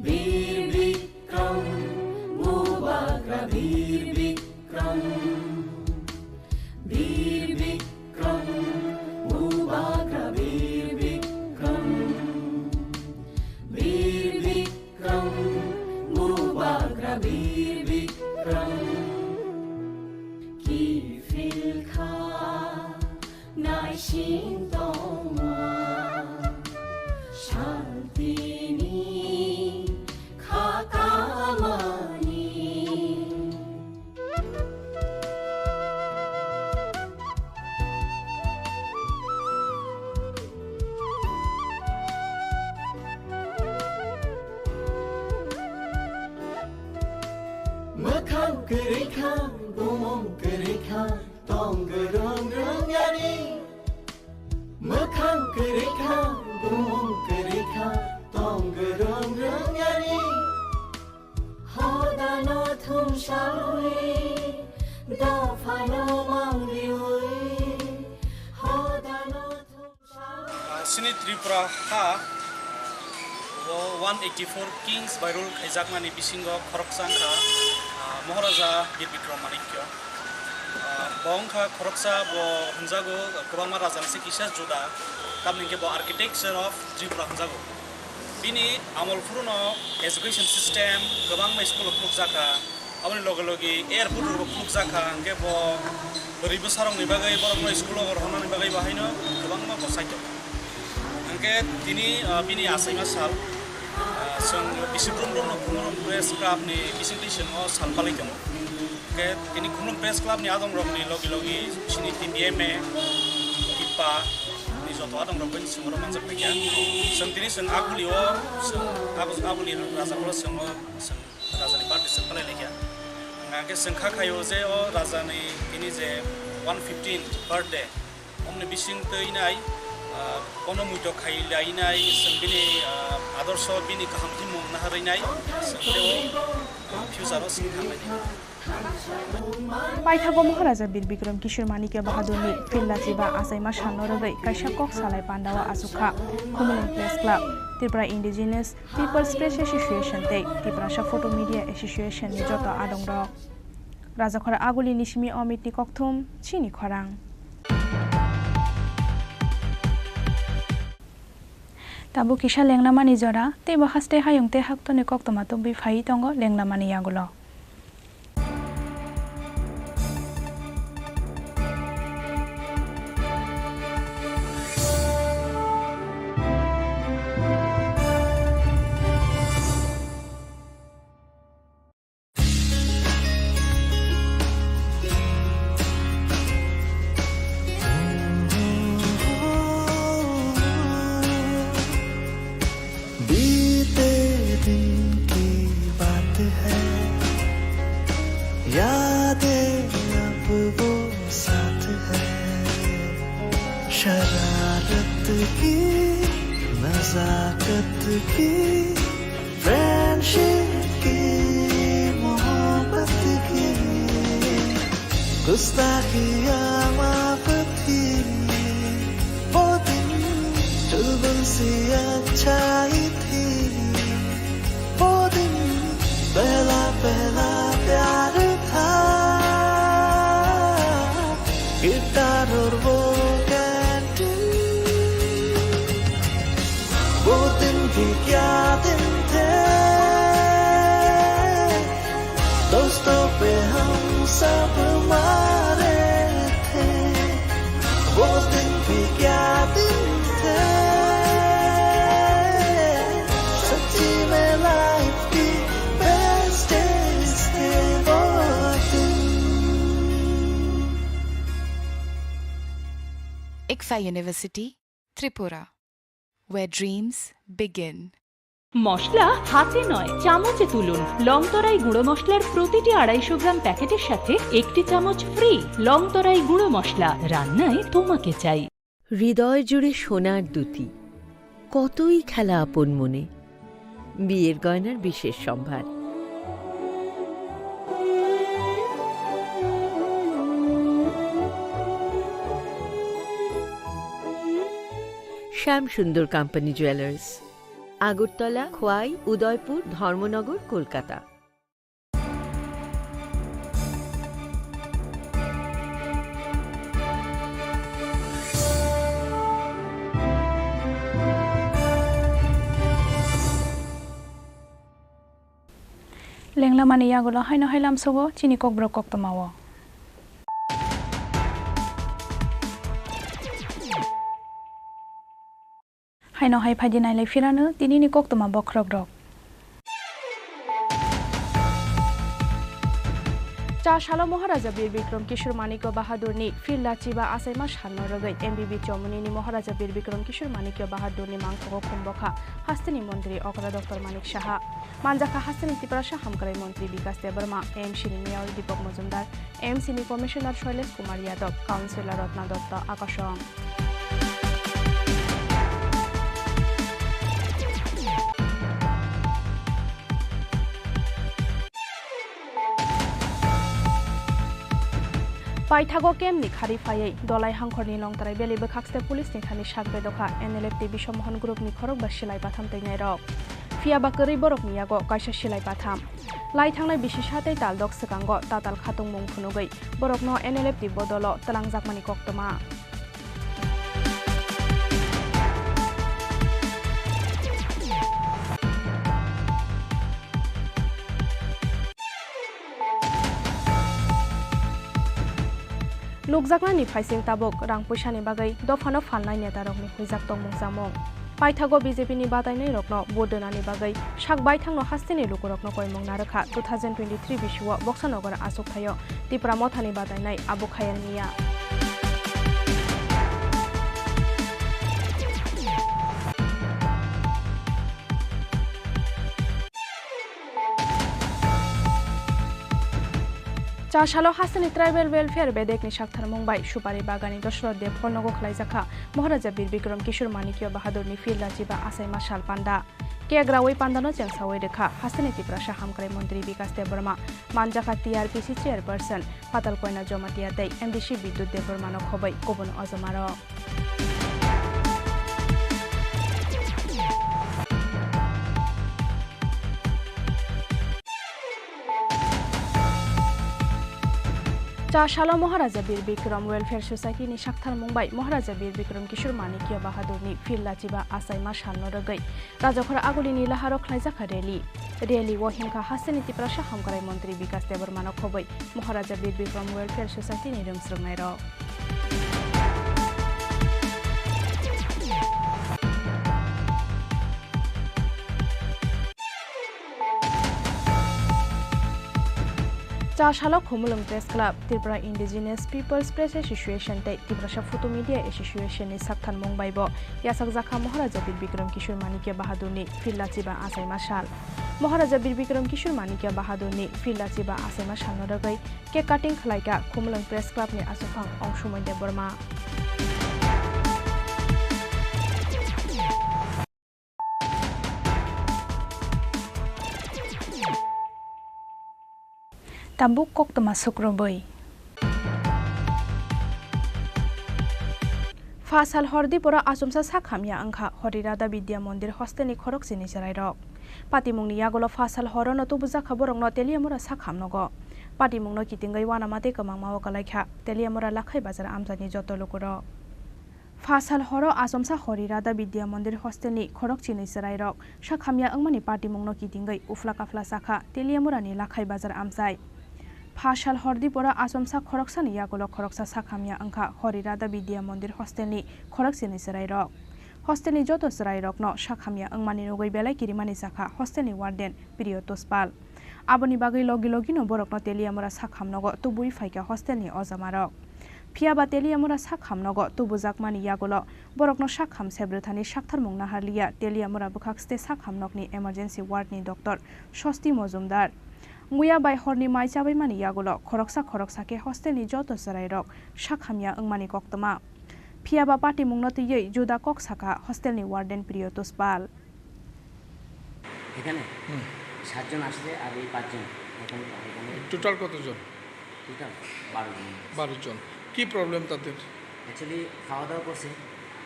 Bir Bikram, Bubagra Bir Bikram, Bir Bikram, Bubagra Bir Bikram, Bir Bikram, Bubagra Bir Bikram. Kiphil kha. Naising tongma, shantini khatamani. Mwkhang kwrwi kha, bumung kwrwi kha, tong gwrwng rwng yani. Mwkhang kwrwi kha, bumung kwrwi kha, tong gwrwng rwng yani. Hodano thumsawi, dophano mangriwi, hodano thumsawi. Chini Tripura ha o one eighty four Kings by rule khaijakmani bisingo khoroksa wngkha, ah, Maharaja Bir Bikram Manikya. Ah, bo wngkha khoroksa, bo hwnjago kwbangma rajani se kisa juda, tamni hwnkhe bo architecture of Tripura hwnjago. Bini amol phuruno education system kwbangma school-o phunukjakha. Aboni loge loge airport rokbo phunukjakha, hwnkhe bo bwrwi bwsarokni bagwi, borokno school-o rohornani bagwi bo haino kwbangma bo saitok. Hwnkhe tini, ah, bini achaima sal, ah, chwng bisi brum brumno Khumulwng Press Club-ni bisingtwi chwng o sal palwi tongo. Hwnkhe tini Khumulwng Press Club-ni adongrokni logi logi chini T P M A, IPA ni joto adongrok bai chwng oro manjak paikha. Chwng tini chwng Aguli o, chwng Agu-, Aguli Rajakholo chwng o, chwng Rajani birthday chwng palai laikha. Hwnkhe chwng kha khaio je o rajani tini je one fifteen birthday, omni bising twi nai, ah, bono muito khai lai nai, chwng bini, ah, adorsho bini kaham himung naharwi nai, chwng tei o, ah, future o chwng thangnai. Paithago Maharaja Bir Bikram Kishore Manikya Bahadurni Phirlachiba achaima salno rwgwi kaisa kok salai pandao achukha Khumulwng Press Club, Tripura Indigenous People's Press Association tei Tiprasa Photo Media Association ni joto adongrok. Rajakhor Aguli ni simi Amit ni kokthum, chini khorang. Tabuk kisa lenglamani jora, teibo haste hayung tei haktorni koktwma tubui phaiwi tongo lenglamani yagulo. बीते दिन की बात है, यादें अब वो साथ है। शरारत की, नजाकत की, फ्रेंडशिप की, मोहब्बत की, गुस्ताखियाँ माफ थी। वो दिन चुलबुल सी अच्छाई थी। वो दिन पहला पहला प्यार था। गिटार और वो कैंटीन। वो दिन भी क्या दिन थे। दोस्तों पे हम सब मारे थे। वो दिन भी क्या दिन थे। सच्ची में लाइफ की बेस्ट डेज थे वो दिन। ICFAI University, Tripura, where dreams begin. মশলা হাতে নয়, চামচে তুলুন। লংতরাই গুঁড়ো মশলার প্রতিটি আড়াইশো গ্রাম প্যাকেটের সাথে একটি চামচ ফ্রি। লংতরাই গুঁড়ো মশলা, রান্নায় তোমাকে চাই। হৃদয় জুড়ে সোনার দ্যুতি, কতই খেলা আপন মনে। বিয়ের গয়নার বিশেষ সম্ভার। শ্যাম সুন্দর কোম্পানি জুয়েলার্স, আগরতলা, খোয়াই, উদয়পুর, ধর্মনগর, Kolkata. Lenglamani yagulo haino hai lamsogo chini kokborok koktwmao. Haino hai phaidi nailai phirano tinini koktwma bokhorokrok. Cha salo Maharaja Bir Bikram Kishore Manikya Bahadurni phirla chiba achaima salno rwgwi M B B Chomoni ni Maharaja Bir Bikram Kishore Manikya Bahadurni mangthogo khum bokha hasteni montri okra Doctor Manik Saha. Manjakha hasteni Tiprasa hamkrai montri Bikas Debbarma, A M C ni Mayor Deepak Majumdar, A M C ni Commissioner Shailesh Kumar Yadav, Councillor Ratna Dutta, Akashong. Paithago camp ni khari phaiwi Dolai Hangkhor ni Longtarai Valley bwkhakste police ni thani sak bedokha N L F T Biswamohan group ni khorokba silai patham twinairok. Phiya ba kwrwi borok ni yago kaisa silai patham. Lai thangnai bisi sa tei taldok swkango tatal khatungmung phunugwi borokno N L F T bodolo twlangjakmani koktwma. Nukjaknani phaising tabuk rang puisani bagwi dophano phalnai netarokni huijak tongmung chamung. Paithago B J P ni batainairokno vote rwnani bagwi sak baithangno hasteni lukurokno koimung narwkha two thousand twenty-three bisio Boksanagar achukthaio Tipra Mothani batainai Abu Khayal Mia. Chasalo hasteni Tribal Welfare bedekni saktharmung bai Supari Bagani Dosrot Debkol nogo khlaijakha Maharaja Bir Bikram Kishore Manikya Bahadurni phir lachiba achaima sal panda. Cake rawi pandano chengsawi rwkha hasteni Tiprasa Hamkrai Montri Bikas Debbarma, manjakha T R P C Chairperson Patal Koina Jomatia tei M D C Bidyut Debbarmano khobwi kubun ojomarok. Chasalo Maharaja Bir Bikram Welfare Society ni saktharmung bai Maharaja Bir Bikram Kishore Manikya Bahadurni phir lachiba achaima salno rwgwi Rajakhor Agulini laharo khlaijakha rally. Rally o himkha hasteni Tiprasa Hamkrai Montri Bikas Debbarmano khobwi Maharaja Bir Bikram Welfare Society ni rwngsrwngnairok. Chasalo Khumulwng Press Club, Tripura Indigenous People's Press Association tei Tiprasa Photo Media Association ni saktharmung bai bo yachakjakha Maharaja Bir Bikram Kishore Manikya Bahadurni phir lachiba achaima sal. Maharaja Bir Bikram Kishore Manikya Bahadurni phir lachiba achaima salno rwgwi cake cutting khlaikha Khumulwng Press Club ni achukphang Ongsumoi Debbarma. Tabuk koktwma sukrubwi. Pha sal hor diporo achomsa sak hamya wngkha Hori Radha Vidya Mondir hostelni khorokchini chwrairok. Patimungni yagulo pha sal horono tubujakha borokno Teliamura sak hamnogo. Patimungno kitingwi uanama tei kwmangma o kwlaikha Teliamura Lakhai Bazar amchaini joto lukurok. Pha sal horo achomsa Hori Radha Vidya Mondir hostelni khorokchinwi chwrairok sak hamya wngmani patimungno kitingwi uphla kaphla chakha Teliamurani Lakhai Bazar amchai. Pha sal hor diporo achomsa khoroksani yagulo khoroksa sak hamya wngkha Hori Radha Vidya Mondir hostelni khorokchinwi chwrairok. Hostelni joto chwrairokno sak hamya wngmani nugwi belai kirimani chakha hostelni warden Priyo Tuspal. Aboni bagwi logi logino borokno Teliamura sak hamnogo tubui phaikha hostelni ojamarok. Phiyaba Teliamura sak hamnogo tubujakmani yagulo borokno sak ham sebrwthani saktharmung naharliya Teliamura bwkhakste sak hamnokni emergency wardni doctor Sosti Mojumdar. Muya bai horni mai chabaimani yagulo khoroksa khoroksa khe hostelni joto chwrairok sak hamya wngmani koktwma. Phiyaba patimungno twiwi juda kok sakha hostelni warden Priyo Tuspal. এখানে হুম। সাতজন আসছে আর এই পাঁচজন এখন এখানে। টোটাল কতজন? টোটাল বারো জন। বারো জন। কি প্রবলেম তাদের? অ্যাকচুয়ালি খাওয়া দাওয়া করছে,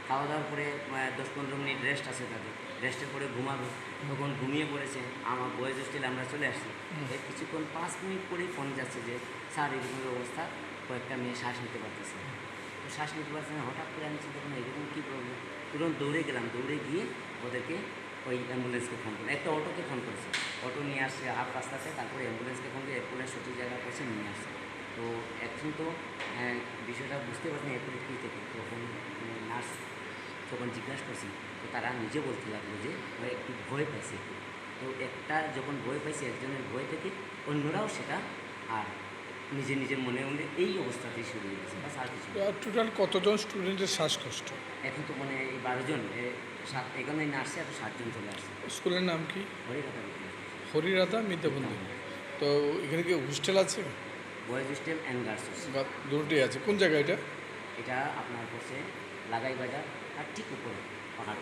খাওয়া দাওয়ার পরে, আহ, দশ পনেরো মিনিট রেস্ট আছে তাদের, রেস্টের পরে ঘুমাবে, তখন ঘুমিয়ে পড়েছে। আমার বয়েজ হোস্টেলে আমরা চলে আসছি। হুম। এর কিছুক্ষণ পাঁচ মিনিট পরেই ফোন যাচ্ছে যে, "স্যার, এরকম অবস্থা, কয়েকটা মেয়ে শ্বাস নিতে পারতেছে না।" তো শ্বাস নিতে পারছে না, হঠাৎ করে আমি চিন্তা করলাম, "এরকম কী প্রবলেম?" তুরন্ত দৌড়ে গেলাম, দৌড়ে গিয়ে ওদেরকে ওই অ্যাম্বুলেন্সকে ফোন করে, একটা অটোকে ফোন করেছে, অটো নিয়ে আসছে হাফ রাস্তাতে, তারপরে অ্যাম্বুলেন্সকে ফোন করে অ্যাম্বুলেন্স সঠিক জায়গায় পৌঁছে নিয়ে আসছে। তো এখন তো, আহ, বিষয়টা বুঝতে পারছেন অ্যাকুরেট কী থেকে, তখন, মানে, নার্স যখন জিজ্ঞাসা করছি, তো তারা নিজে বলতে লাগলো যে ওরা একটু ভয় পাইছে একটু। তো একটা যখন ভয় পাইছে, একজনের ভয় থেকে অন্যরাও সেটা আর নিজে নিজের মনে মনে এই অবস্থাতেই শুরু হয়ে গেছে, বাস আর কিছু না। আর টোটাল কতজন স্টুডেন্টের শ্বাসকষ্ট? এখন তো মানে এই বারো জন, এ, সাত, এখানে নার্সে এখন সাতজন চলে আসছে। স্কুলের নাম কি? হরিরাধা বিদ্যালয়। হরিরাধা বিদ্যামন্দির। তো এখানে কি হোস্টেল আছে? Boys hostel and girls hostel. গা-, দুটোই আছে। কোন জায়গা এটা? এটা আপনার হচ্ছে লাগাই বাজার, তার ঠিক উপরে পাহাড়।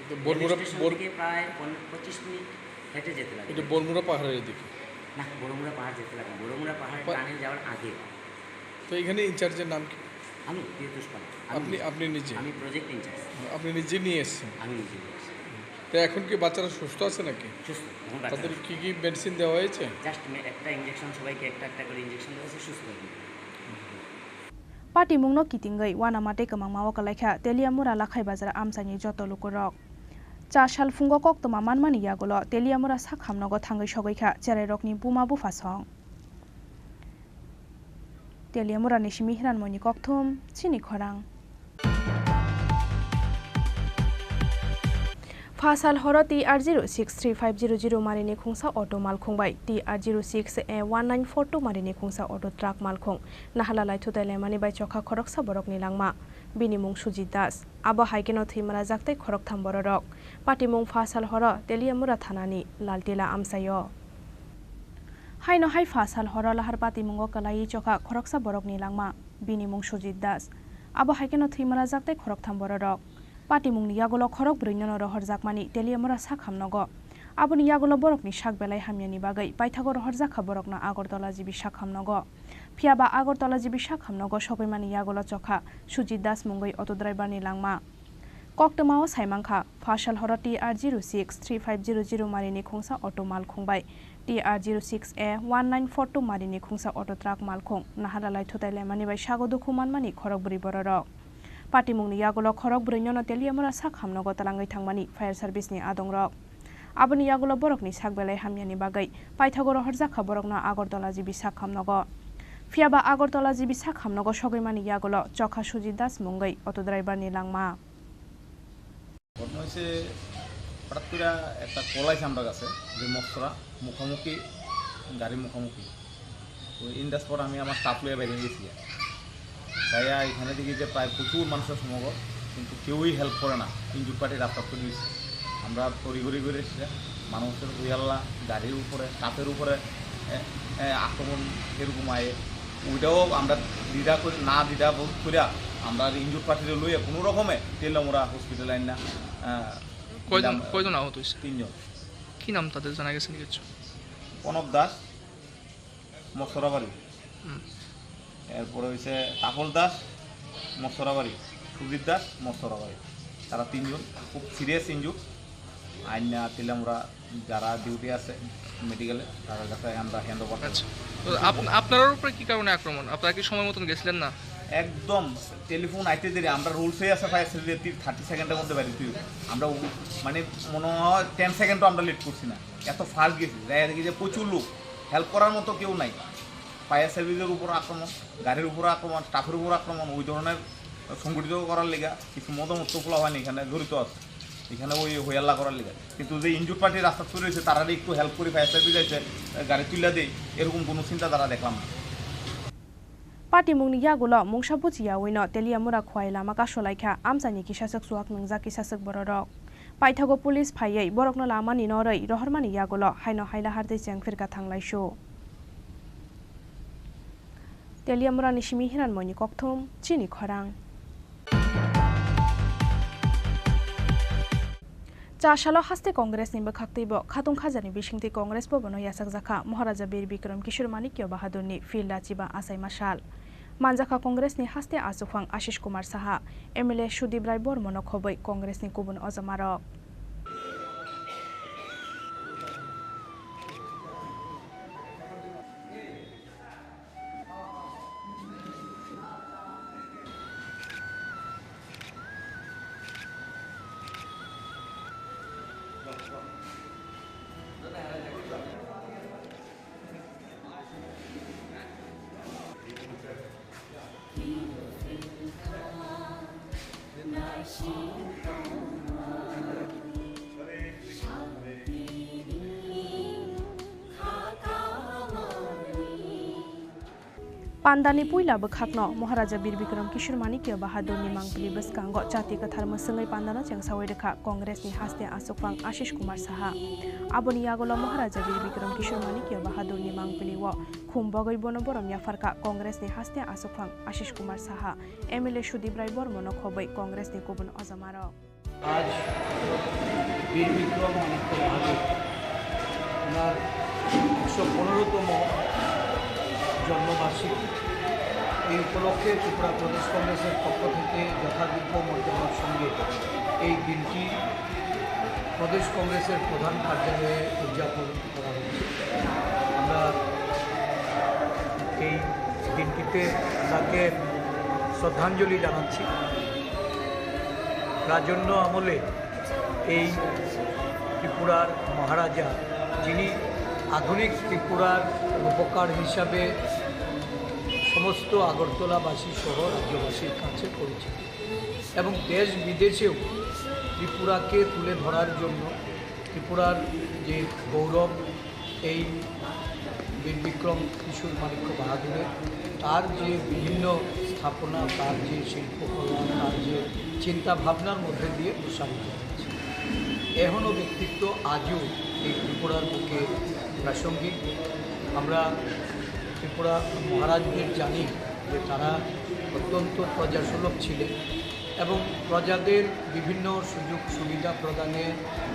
তো রেল বরমুড়া, স্টেশন বর- থেকে প্রায় পন-, পঁচিশ মিনিট হেঁটে যেতে লাগে। এটা বরমুড়া পাহাড়ের এদিকে? না, বরমুড়া পাহাড় যেতে লাগে না। বরমুড়া পাহাড় পা- টানেল যাওয়ার আগে। তো এখানে ইনচার্জের নাম কি? আমি প্রিয়তোষ পাল। আমি আপনি, নিজে। আপনি নিজে? আমি প্রজেক্ট ইনচার্জ। আপনি নিজে নিয়ে এসেছেন? আমি নিজে নিয়ে এসেছি। তো এখন কি বাচ্চারা সুস্থ আছে নাকি? সুস্থ, এখন বাচ্চারা তাদের সুস্থ। কি কি মেডিসিন দেওয়া হয়েছে? জাস্ট মে-, একটা ইনজেকশন, সবাইকে একটা একটা করে ইনজেকশন দেওয়া হয়েছে, সুস্থ হয়ে গেছে। Patimungno kitingwi uanama tei kwmangma o kwlaikha Teliamura Lakhai Bazar amchaini joto lukurok. Cha sal phungo koktwma manmani yagulo Teliamura sak hamnogo thangwi sogwi kha cherairokni buma buphasong. Teliamurani simi Hiranmoini Kokthum, chini khorang. Pha sal horo T R zero six three five zero zero marini khungsa auto malkhung bai T R zero six A one nine four two marini khungsa auto truck malkhung naharla laithutai laimani bai chokha khoroksa borokni langma. Bini mung Sujit Das. Abo hai kheno thwimalaijak tei khoroktham bororok. Patimung pha sal horo Teliamura thanani Laltila amchaio. Haino hai pha sal horo lahar patimungo kwlaiwi chokha khoroksa borokni langma. Bini mung Sujit Das. Abo hai kheno thwimalaijak tei khoroktham bororok. Patimungni yagulo khorok bwrwinono rohorjakmani Teliamura sak hamnogo. Aboni yagulo borokni sak belai hamyani bagwi paithago rohorjakha borokno Agartala G B sak hamnogo. Phiya ba Agartala G B sak hamnogo sogwimani yagulo chokha Sujit Das mungwi auto driver ni langma. Koktwmao saimankha, pha sal horo T R zero six three five zero zero marini khungsa auto malkhung bai T R zero six A one nine four two marini khungsa auto truck malkhung naharalai thutai laimani bai sago dukhu manmani khorok bwrwi bororok. Patimungni yagulo khorok bwrwinono Teliamura sak hamnogo talangwi thangmani fire service ni adongrok. Aboni yagulo borokni sak belai hamyani bagwi paithago rohorjakha borokno Agartala G B sak hamnogo. Phiya ba Agartala G B sak hamnogo sogwimani yagulo chokha Sujit Das mungwi auto driver ni langma. ঘটনা হয়েছে, হঠাৎ করে একটা কল আইছে আমরা কাছে যে মস্তরা মুখামুখি, গাড়ি মুখামুখি। তো ইন্দাজ পর আমি আমার স্টাফ লইয়া বাইরে গেছি। যাইয়া এখানে দেখি যে প্রায় প্রচুর মানুষের সমাগম, কিন্তু কেউই হেল্প করে না। ইনজুর পার্টি রাস্তা করে দিয়েছে। আমরা তড়িঘড়ি করে এসে মানুষের হইয়াল্লা, গাড়ির উপরে, স্টাফের উপরে এ, এ, আক্রমণ এরকম আয়, ওইটাও আমরা দ্বিধা করি না, দ্বিধা বোধ করিয়া আমরা ইনজুর পার্টিরে লইয়া কোনো রকমে তেলামুড়া হসপিটাল আইন না। আহ, কয়জন, দিলাম। কয়জন আহত হয়েছে? তিনজন। কি নাম তাদের, জানা গেছে নি কিছু? কনক দাস, মস্তরাবাড়ি। হুম। এরপরে হইছে তাপল দাস, মস্তরাবাড়ি, সুজিত দাস, মস্তরাবাড়ি। তারা তিনজন খুব সিরিয়াস ইনজুর। আইনা তিলামরা যারা ডিউটি আছে মেডিকেলে, তাদের কাছে আমরা হ্যান্ড ওভার করব। আচ্ছা। তো আপ-, আপনার উপরে কি কারণে আক্রমণ? আপনারা কি সময় মতন গেছিলেন না? একদম টেলিফোন আইতে দেরি, আমরা রুলসে আছে ফায়ার সার্ভিসের তি-, থার্টি সেকেন্ডের মধ্যে বাইরে তুই। আমরা উ-, মানে মনে হয় টেন সেকেন্ডও আমরা লেট করছি না, এত ফাস্ট গেছি। যাই দেখি যে প্রচুর লোক, হেল্প করার মতো কেউ নাই। ফায়ার সার্ভিসের উপর আক্রমণ, গাড়ির উপর আক্রমণ, স্টাফের উপর আক্রমণ, ওই ধরনের সংগঠিত করার লেগা কিছু মদমত্ত পোলাপান এখানে জড়িত আছে, এখানে ওই হইয়াল্লা করার লেগা। কিন্তু যে ইনজুর পার্টি রাস্তা তৈরি হয়েছে, তারা একটু হেল্প করি ফায়ার সার্ভিস আছে, গাড়ি তুলে দেয়, এরকম কোনো চিন্তাধারা দেখলাম না। Patimungni yagulo mungsa buchiya wino Teliamura khwai lama kasolaikha, amchaini kisaswk chuak nwngjak kisaswk bororok. Paithago police phaiwi borokno lamani norwi rohormani yagulo haino haila hartwi chengphirkha thanglaisu. Teliamurani simi Hiranmoini kokthum, chini khorang. Cha salo haste Congress ni bwkhaktwibo khatung khajani bisingtwi Congress bhavan o yachakjakha Maharaja Bir Bikram Kishore Manikya Bahadurni field rachiba achaima sal. Manjakha Congress ni haste achuphang Ashish Kumar Saha, M L A Sudip Rai Bormono khobwi Congress ni kubun ojamarok. Pandani puila bwkhakno Maharaja Bir Bikram Kishore Manikya Bahadurni mangpili bwskango chati kwthar mwswngwi pandano chengsawi rwkha Congressni haste achuphang Ashish Kumar Saha. Aboni yagulo Maharaja Bir Bikram Kishore Manikya Bahadurni mangpili o khum bogwi bono borom yapharkha Congressni haste achuphang Ashish Kumar Saha, M L A Sudip Rai Bormono khobwi Congressni kubun ojamarok. আজ বীর বিক্রম মাণিক্য বাহাদুর ওনার একশো পনেরোতম জন্মবার্ষিকী। এই উপলক্ষে ত্রিপুরা প্রদেশ কংগ্রেসের পক্ষ থেকে যথাযোগ্য মর্যাদার সঙ্গে এই দিনটি প্রদেশ কংগ্রেসের প্রধান কার্যালয়ে উদযাপন করা হচ্ছে। আমরা এই দিনটিতে তাকে শ্রদ্ধাঞ্জলি জানাচ্ছি। রাজন্য আমলে এই ত্রিপুরার মহারাজা, যিনি আধুনিক ত্রিপুরার রূপকার হিসাবে সমস্ত আগরতলাবাসী সহ রাজ্যবাসীর কাছে পরিচিত, এবং দেশ বিদেশেও ত্রিপুরাকে তুলে ধরার জন্য ত্রিপুরার যে গৌরব, এই বীর বিক্রম কিশোর মাণিক্য বাহাদুরের, তার যে বিভিন্ন স্থাপনা, তার যে শিল্পকলা, তার যে চিন্তা ভাবনার মধ্যে দিয়ে প্রসারিত হয়েছে। এখনও ব্যক্তিত্ব আজও এই ত্রিপুরার বুকে প্রাসঙ্গিক। আমরা ত্রিপুরা মহারাজদের জানি যে তারা অত্যন্ত প্রজাসুলভ ছিলেন এবং প্রজাদের বিভিন্ন সুযোগ সুবিধা প্রদানে,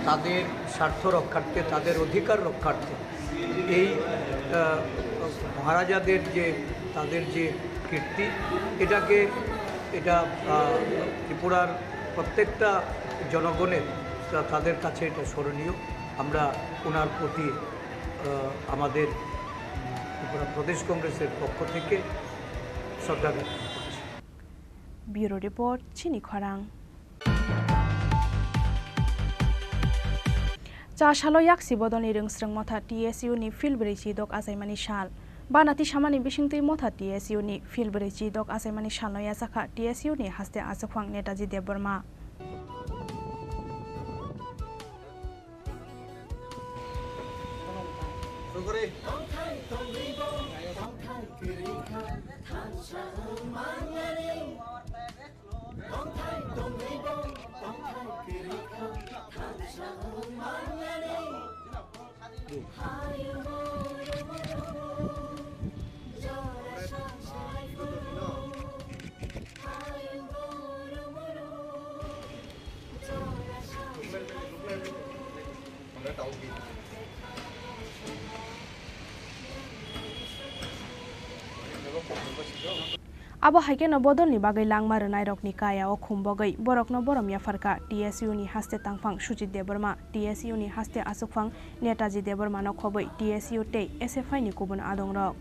তাদের স্বার্থ রক্ষার্থে, তাদের অধিকার রক্ষার্থে এই, আহ, মহারাজাদের যে, তাদের যে কীর্তি, এটাকে, এটা, আহ, ত্রিপুরার প্রত্যেকটা জনগণের, তা-, তাদের কাছে এটা স্মরণীয়। আমরা ওনার প্রতি, আহ, আমাদের ত্রিপুরা প্রদেশ কংগ্রেসের পক্ষ থেকে শ্রদ্ধা জ্ঞাপন করছি। Bureau Report, Chini Khorang. Cha salo yaksi bodolni rwngsrwng motha T S U ni phil brwi chi dok achaimani sal. Bana tisamani bisingtwi motha T S U ni phil brwi chi dok achaimani salno yachakha T S U ni haste achukphang Netaji Debbarma. Abo hai kheno bodolni bagwi langma rwnairokni kaya o khum bogwi borokno borom yapharkha T S U ni haste tangphang Sujit Debbarma, T S U ni haste achukphang Netaji Debbarmano khobwi T S U tei S F I ni kubun adongrok.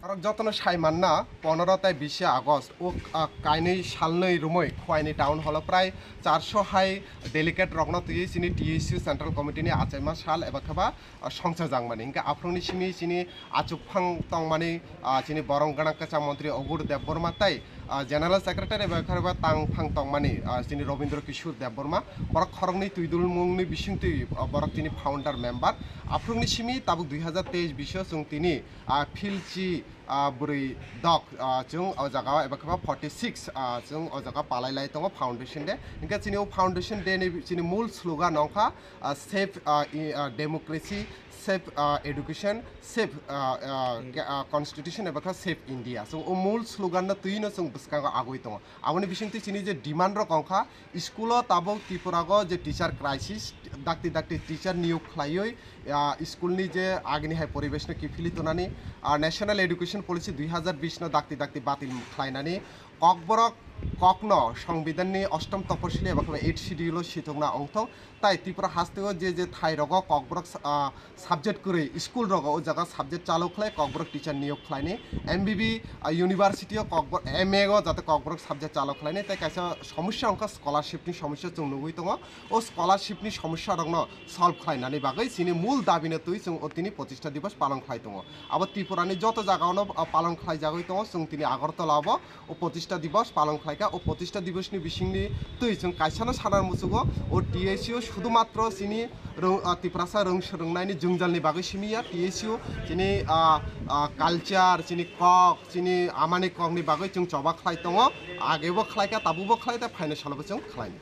Borok jotono sai manna, pondro tei bish August o, ah, kainwi salnwi romwi Khowai ni town hall o prai charso hai delegate rokno twiwi chini T S U Central Committee ni achaima sal eba kheba, ah, songchajak mani. Hinkhe aphuru ni simi chini achukphang tongmani, ah, chini borom gwnang kwcham montri Ogur Debbarma tei, ah, General Secretary eba kheba tangphang tongmani, ah, chini Robindra Kishore Debbarma, borok khoroknwi twidulmungni bisingtwi, ah, borok chini founder member. Aphuru ni simi tabuk dui hazar teis bish o chwng tini, ah, phil chi, ah, bwrwi dok, ah, chwng o jaga o eba kheba forty six, ah, chwng o jaga palai lai tongo Foundation Day. Hinkhe chini o Foundation Day ni chini mul slogan wngkha, ah, save, ah, i, ah, democracy, save, ah, education, save, ah, ah, India. Ke-, ah, constitution eba kha save India. Chwng o mul slogan no twi no chwng bwskango agwi tongo. Aboni bisingtwi chini je demand rok wngkha, school o tabuk Tripura o je teacher crisis, dakti dakti teacher niyok khlaiwi, ah, school ni je agini hai poribesh no kiphilwi tonani, ah, National Education Policy dui hazar bish no dakti dakti batil khlainani, Kokborok kokno Songbidanni oshtom toposili eba kheba eighth schedule o sithokna wngthok, tai Tripura hasteo je je thai rogo Kokborok sa-, ah, subject kwrwi school rogo o jaga subject chalo khlai Kokborok teacher niyok khlaini, M B B, ah, university o Kokbor-, M A o jate Kokborok subject chalo khlaini, tei kaisa somosya wngkha scholarship ni somosya chwng nugwi tongo. O scholarship ni somosya rokno solve khlainani bagwi chini mul dabi no twi chwng o tini Pratistha Divas palon khlai tongo. Abo Tripura ni joto jaga o no, ah, palon khlai jagwi tongo, chwng tini Agartala o bo o Pratistha Divas palon khlaikha. O Pratistha Divas ni bisingni twi chwng kaisano sana muchugo, o T S U sudhumatro chini rw-, ah, Tiprasa rwng swrwngnaini jwngjal ni bagwi simi ya. T S U chini, ah, ah, culture, chini kok, chini amani kok ni bagwi chwng choba khlai tongo. Age bo khlaikha, tabuk bo khlai, tei phaino salo bo chwng khlaini.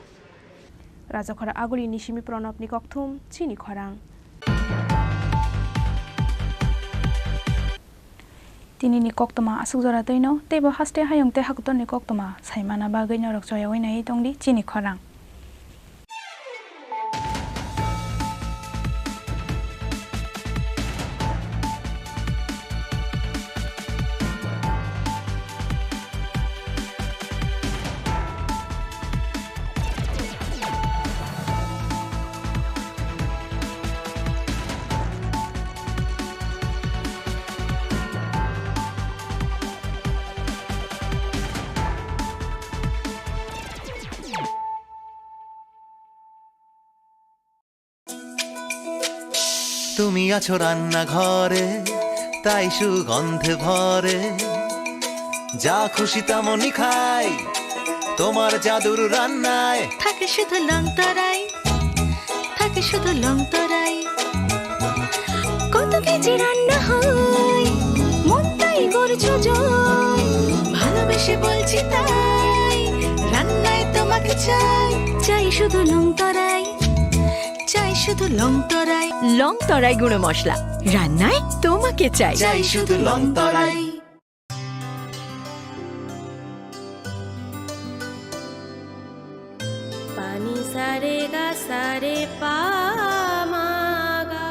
Rajakhora Aguli ni simi Pranab ni kokthum, Chini Khorang. Tini ni koktwma aswk jora twino, teibo haste hayung tei hakutor ni koktwma saimana bagwi norok choyaui naiwi tongdi Chini Khorang. তুমি আছো রান্নাঘরে, তাই সুগন্ধে ভরে। যা খুশি তেমনই খাই, তোমার জাদুর রান্নায়। থাকে শুধু লংতরাই, থাকে শুধু লংতরাই। কত কেজি রান্না হয়, মনটাই করছো জয়। ভালোবেসে বলছি তাই, রান্নায় তোমাকে চাই, চাই শুধু লংতরাই। চাই শুধু লং তরাই। লং তরাই গুঁড়ো মশলা, রান্নায় তোমাকে চাই। চাই শুধু Longtharai. Pani sa re ga sa re pa ma ga.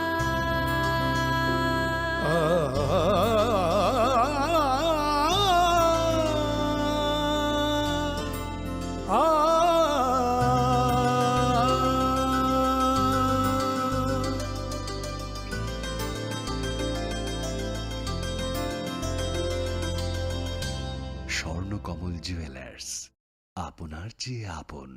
Swarnakamal jewellers, আপনার চেয়ে আপন।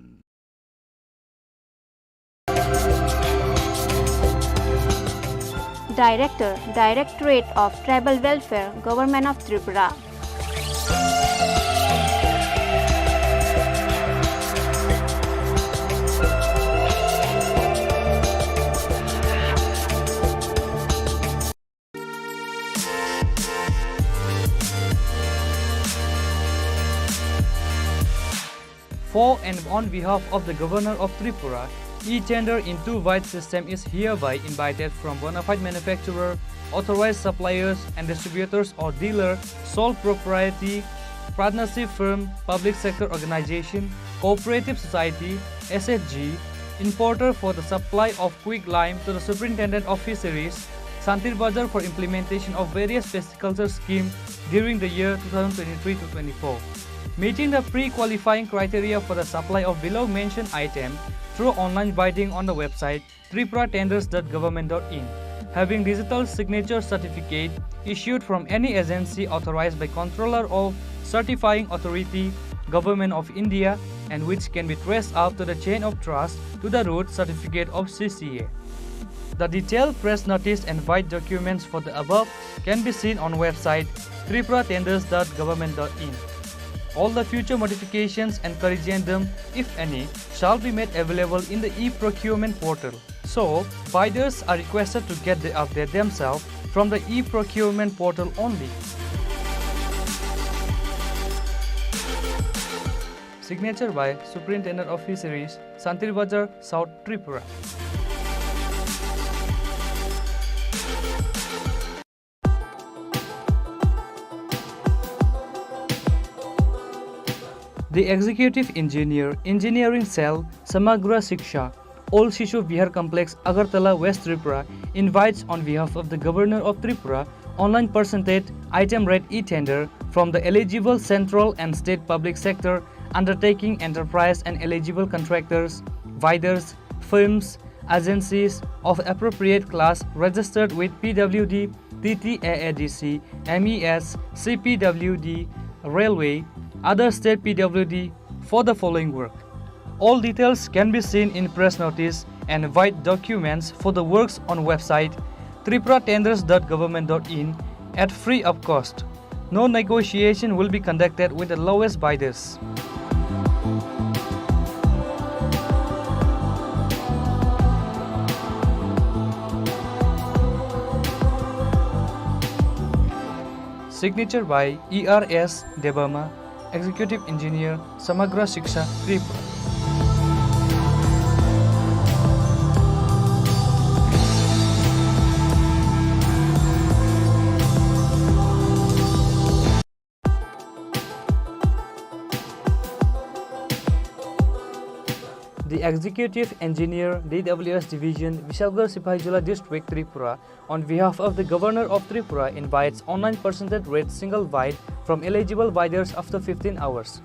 Director, Directorate of Tribal Welfare, Government of Tripura. For and on behalf of the Governor of Tripura, e-tender in two-wide system is hereby invited from bona fide manufacturer, authorized suppliers and distributors or dealer, sole proprietorship, partnership firm, public sector organization, cooperative society, S H G, importer for the supply of quicklime to the Superintendent of Fisheries, Santir Bazar for implementation of various culture scheme during the year two thousand twenty-three to twenty-four, meeting the pre-qualifying criteria for the supply of below mentioned item through online bidding on the website tripura tenders dot government dot in, having digital signature certificate issued from any agency authorized by Controller of Certifying Authority, Government of India, and which can be traced up to the chain of trust to the root certificate of C C A. The detailed press notice and bid documents for the above can be seen on website tripura tenders dot government dot in. All the future modifications and corrigendum, if any, shall be made available in the e-procurement portal. So, bidders are requested to get the update themselves from the e-procurement portal only. Signature by Superintendent of Fisheries, Santir Bazar, South Tripura. The Executive Engineer, Engineering Cell, Samagra Shiksha, Old Shishu Vihar Complex, Agartala, West Tripura, invites on behalf of the Governor of Tripura, online percentage item rate e-tender from the eligible central and state public sector undertaking enterprise and eligible contractors, bidders, firms, agencies of appropriate class registered with P W D, T T A A D C, M E S, C P W D, Railway, other state P W D for the following work. All details can be seen in press notice and bid documents for the works on website tripura tenders dot government dot in at free of cost. No negotiation will be conducted with the lowest bidders. Signature by E R S Debbarma, Executive Engineer, Samagra Shiksha, Tripura. The Executive Engineer, D W S Division, Bishalgarh, Sipahijola District, Tripura, on behalf of the Governor of Tripura, invites online percentage rate single bid from eligible bidders after fifteen hours.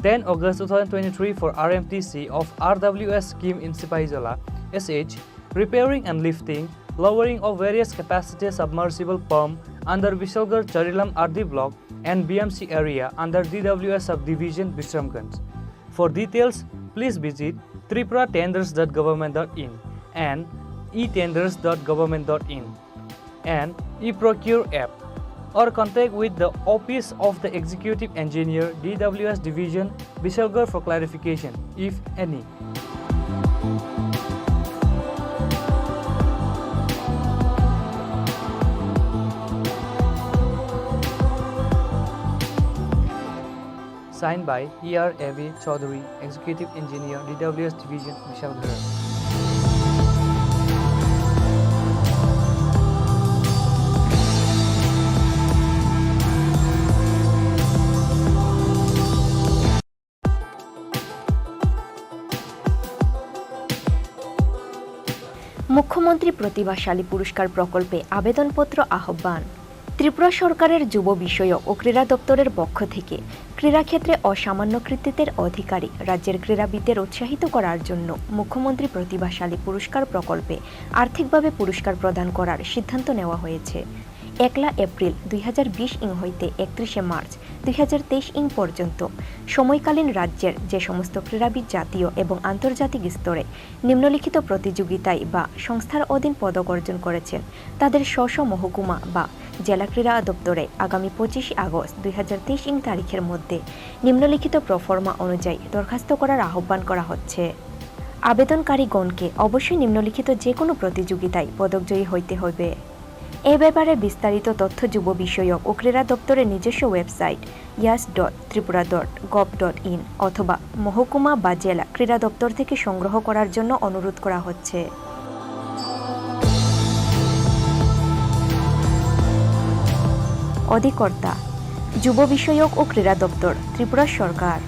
Ten August two thousand twenty-three for R M T C of R W S scheme in Sipahijola, S H, repairing and lifting, lowering of various capacity submersible pump under Bishalgarh Charilam R D block and B M C area under D W S subdivision Bishramganj. For details, please visit tripura tenders dot government dot in and e tenders dot government dot in and e-procure app, or contact with the office of the executive engineer, D W S division, Bishalgarh for clarification, if any. Signed by E R A V Chaudhary, Executive Engineer, D W S Division, Bishalgarh. মন্ত্রী প্রতিভাশালী পুরস্কার প্রকল্পে আবেদনপত্র আহ্বান। ত্রিপুরা সরকারের যুব বিষয়ক ও ক্রীড়া দপ্তরের পক্ষ থেকে ক্রীড়াক্ষেত্রে অসামান্য কৃতিত্বের অধিকারী রাজ্যের ক্রীড়াবিদদের উৎসাহিত করার জন্য মুখ্যমন্ত্রী প্রতিভাশালী পুরস্কার প্রকল্পে আর্থিকভাবে পুরস্কার প্রদান করার সিদ্ধান্ত নেওয়া হয়েছে। একলা এপ্রিল দুই হাজার বিশ ইং হইতে একত্রিশে মার্চ দুই হাজার তেইশ ইং পর্যন্ত সময়কালীন রাজ্যের যে সমস্ত ক্রীড়াবিদ জাতীয় এবং আন্তর্জাতিক স্তরে নিম্নলিখিত প্রতিযোগিতায় বা সংস্থার অধীন পদক অর্জন করেছেন, তাদের স্ব স্ব মহকুমা বা জেলা ক্রীড়া দপ্তরে আগামী পঁচিশে আগস্ট দুই হাজার তেইশ ইং তারিখের মধ্যে নিম্নলিখিত প্রফর্মা অনুযায়ী দরখাস্ত করার আহ্বান করা হচ্ছে। আবেদনকারীগণকে অবশ্যই নিম্নলিখিত যে কোনো প্রতিযোগিতায় পদকজয়ী হইতে হবে। এ ব্যাপারে বিস্তারিত তথ্য যুব বিষয়ক ও ক্রীড়া দপ্তরের নিজস্ব website yas dot Tripura dot gov dot in অথবা মহকুমা বা জেলা ক্রীড়া দপ্তর থেকে সংগ্রহ করার জন্য অনুরোধ করা হচ্ছে। অধিকর্তা, যুব বিষয়ক ও ক্রীড়া দপ্তর, ত্রিপুরা সরকার।